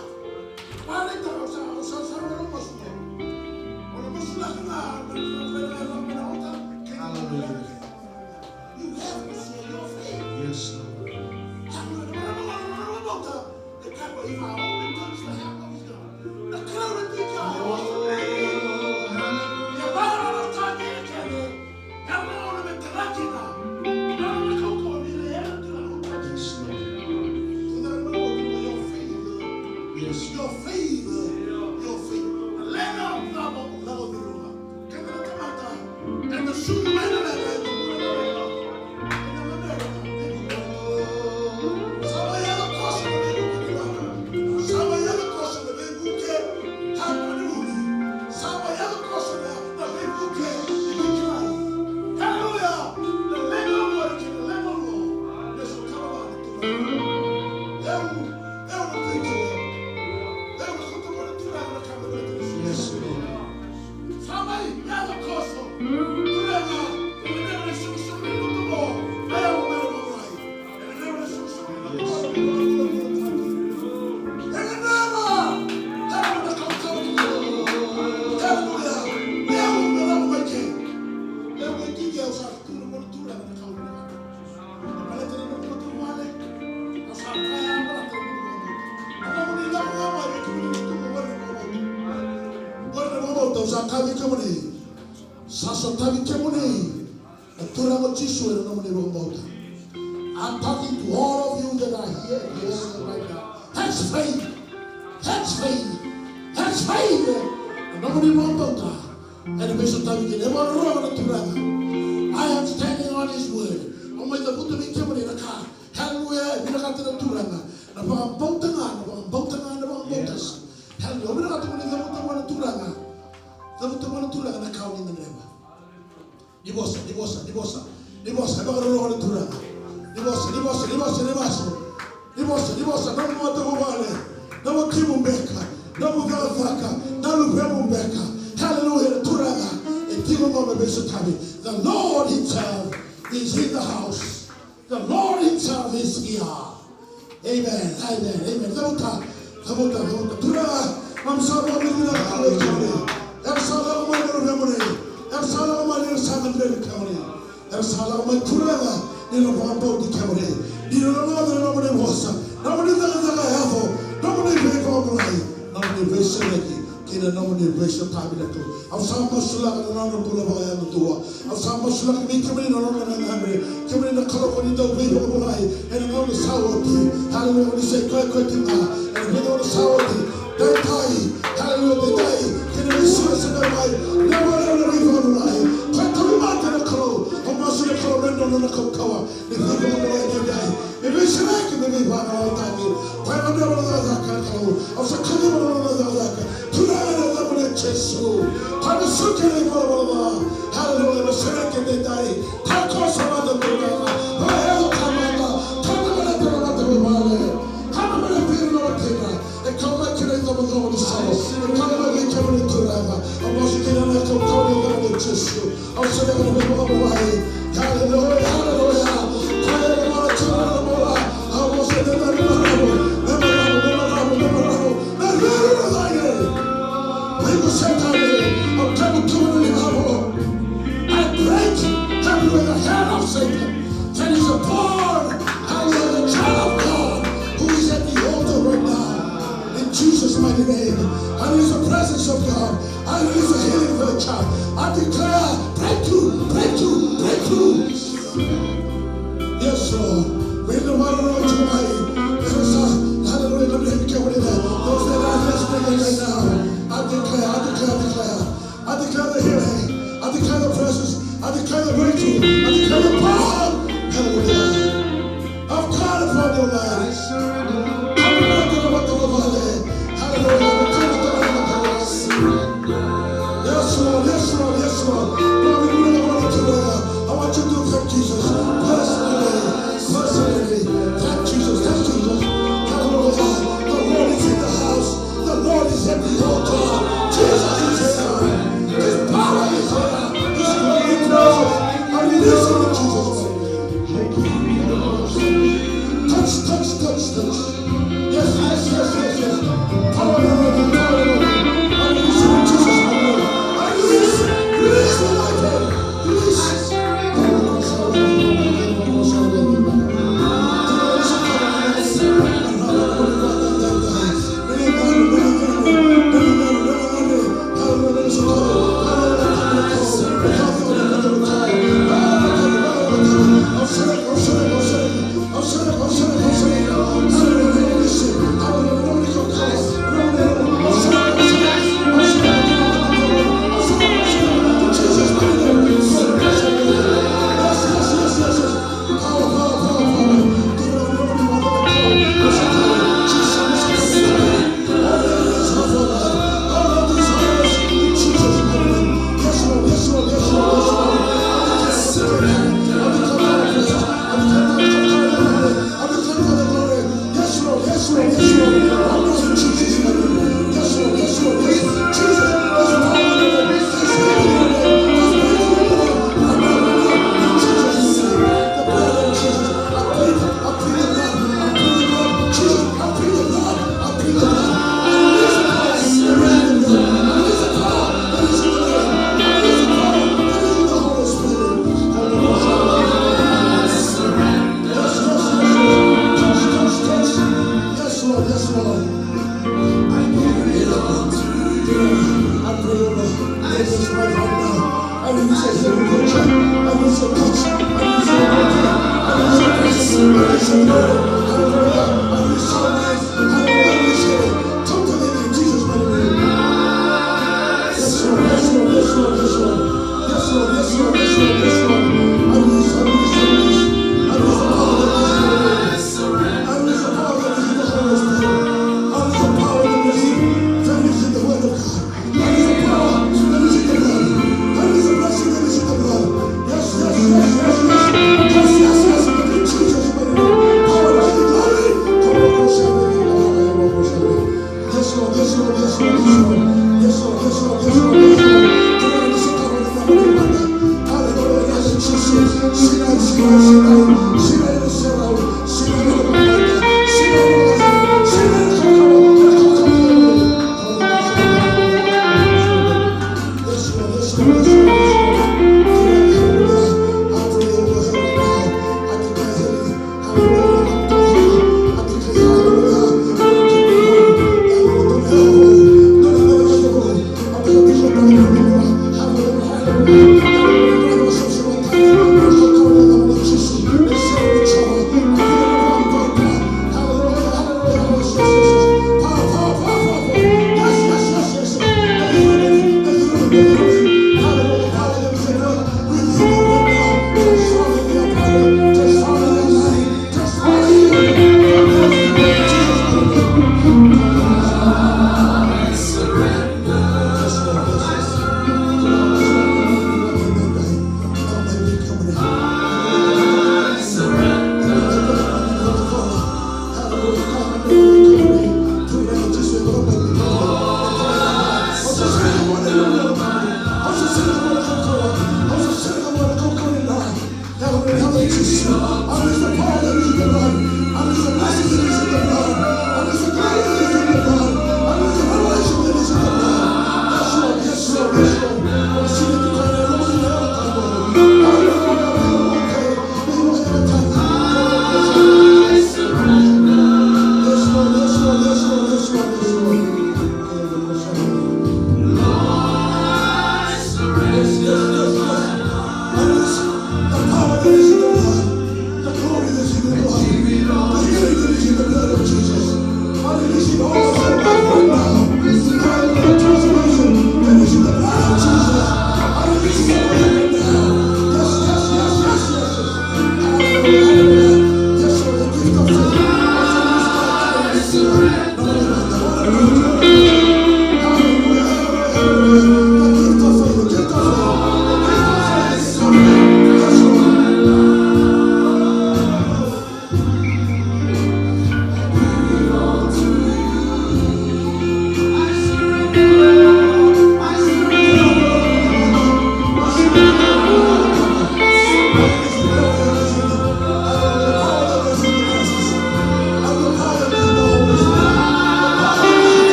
Vale, ta, sa, sa, sa, sa, sa, sa, Hallelujah. You have to show your faith. Yes, Lord. If I only touch the hem of his garment. Oh, hallelujah. Yes, Lord. Yes. Your faith, your faith. Ena sucu mai na leqa, ena bula na leqa. Ena leqa. Sa mai yaco toso na veivuke ni vaka. Sa mai yaco toso na veivuke. Tama ni vuli. Sa mai yaco toso na, na veivuke ni veitilai. Haleluya. Na leqa oqori kei na leqa oqo. Lesu kava vaka tu. Eu, eu na tui tu. Eu na kutu vaka tu na ka me vaka tu. Yes, Lord. Sa mai yaco toso. Turaga, ena neimami sukusuku ni lotu qo, na yavu me ra mai. Ena neimami sukusuku ni lotu qo, ena neimami, ena neimami kaukauwa ni lotu. Aleluya. Na yavu me ra mai ke. Na yavu me tiki au sa tu na mona Turaga na kaukauwa ni lotu. Sa kaya vei kemuni, sa sotavi kemuni na Turaga o Jisu ena nomuni vakabauta. I'm talking to all of you that are here, here right now. That's faith. That's faith. That's faith. Na nomuni vakabauta ena veisotavi kina, e vakarorogo na Turaga. I am standing on his word. Au mai cavuta vei kemuni na ka. Haleluya, e vinakata na Turaga. Na vakabauta ga, na vakabauta ga, na vakabauta ga. Haleluya, au vinakata mo ni cavuta vua na Turaga. Cavuta vua na Turaga na ka o ni gadreva. Ni vosa, ni vosa, ni vosa. Ni vosa, e vakarorogo na Turaga. Ni vosa, ni vosa, ni vosa, ni vosa. Ni vosa, ni vosa, nomu matavuvale. Na watimu beka. Nomu cakacaka. Na luvemu beka. Haleluya, na Turaga. E tiko qo me veisotavi. The Lord himself is in the house. The Lord himself is here. Amen, amen, amen. Cavuta, cavuta, cavuta. Turaga, keimami sa vakavinavinaka vei kemuni. Era sa lako mai na luvemuni. Era sa lako mai ni ra sa gadrevi kemuni. Era sa lako mai Turaga ni ra vakabauti kemuni. Ni ra rogoca na nomuni vosa. Nomuni cakacaka yaco. Nomuni veivakabulai. Nomuni veisereki. Kei na nomuni veisotavi na tu. Au sa masulaka na nodra bula vakayalo dua. Au sa masulaka vei kemuni na nodra gagadre. Kemuni na Kalou ko ni dau veivakabulai ena gauna sa oti. Haleluya, ni sa i koya koya tiko ga ena veigauna sa oti. Daidai, haleluya, daidai. Kei na veisura sa bera mai. Levu, levu na veivakabulai. Koya tauvimate na Kalou. Au masu na Kalou me nona na kaukauwa. Me veivakabulai daidai. Me veisereki, me veivakarautaki. Koya na nona cakacaka na Kalou. Au sa kaciva na nona cakacaka. Turaga ena yacamuni Jisu. Koya me suka na ivalavala ca. Haleluya, me sereki daidai. Takoso mada Turaga. Vakayaco ka mada. Kana mada Turaga, Turaga vale. Kana mada Turaga, Turaga. E kau mai kina icavacava ni salo. E kau mai vei kemuni Turaga. Au masu kina na kaukauwa ni yacamuni Jisu. Au sa lako na veivakabulai. Haleluya, haleluya. Koya na bula, Jisu na bula. Au sa lako na veivakabulai. Na veivakabulai, na veivakabulai. Na veivakabulai. Veivakabulai. Au tabu tu na veivakabulai. I break every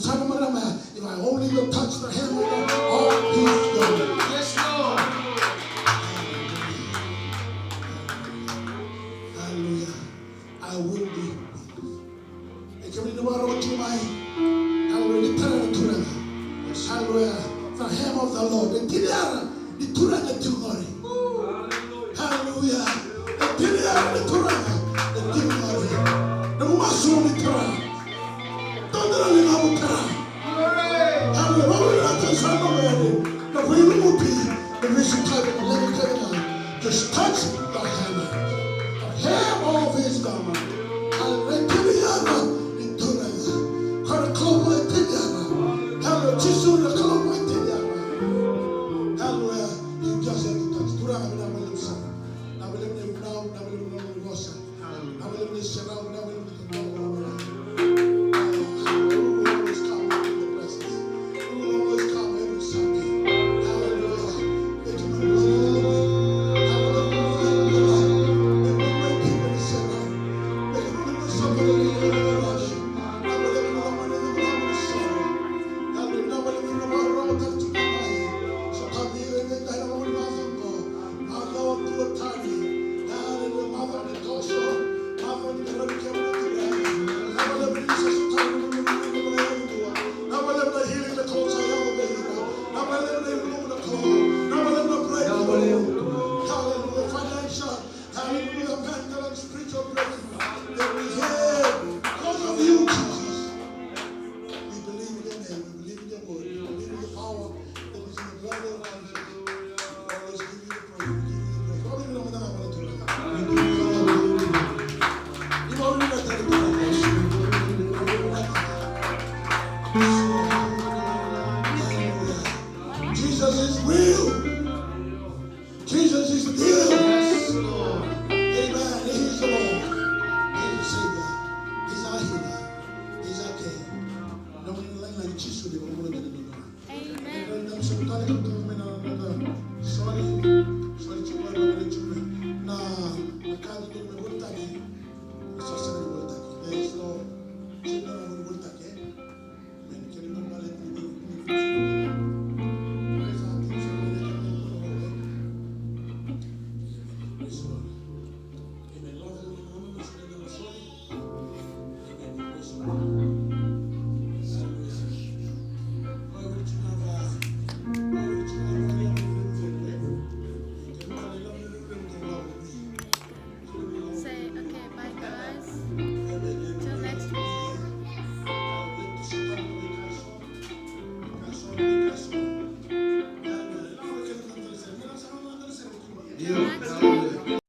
Sa na marama, if I only will touch the hem of the, of his garment. Yes, Lord. Hallelujah. I will be. E kemuni na vakarorogo tiko mai. Hallelujah. Ni tara na Turaga. Hallelujah. The hem of the Lord. E tini yara ni Turaga tiko qori. Hallelujah. E tini yara ni Turaga e tiko qori. Na masu ni tara. Dodonu ni gamu tara. Hallelujah. Vavira na tara sa na mere. Na veivuti. Na veisotari. Na levu kena. Just touch the hem. The hem of his garment.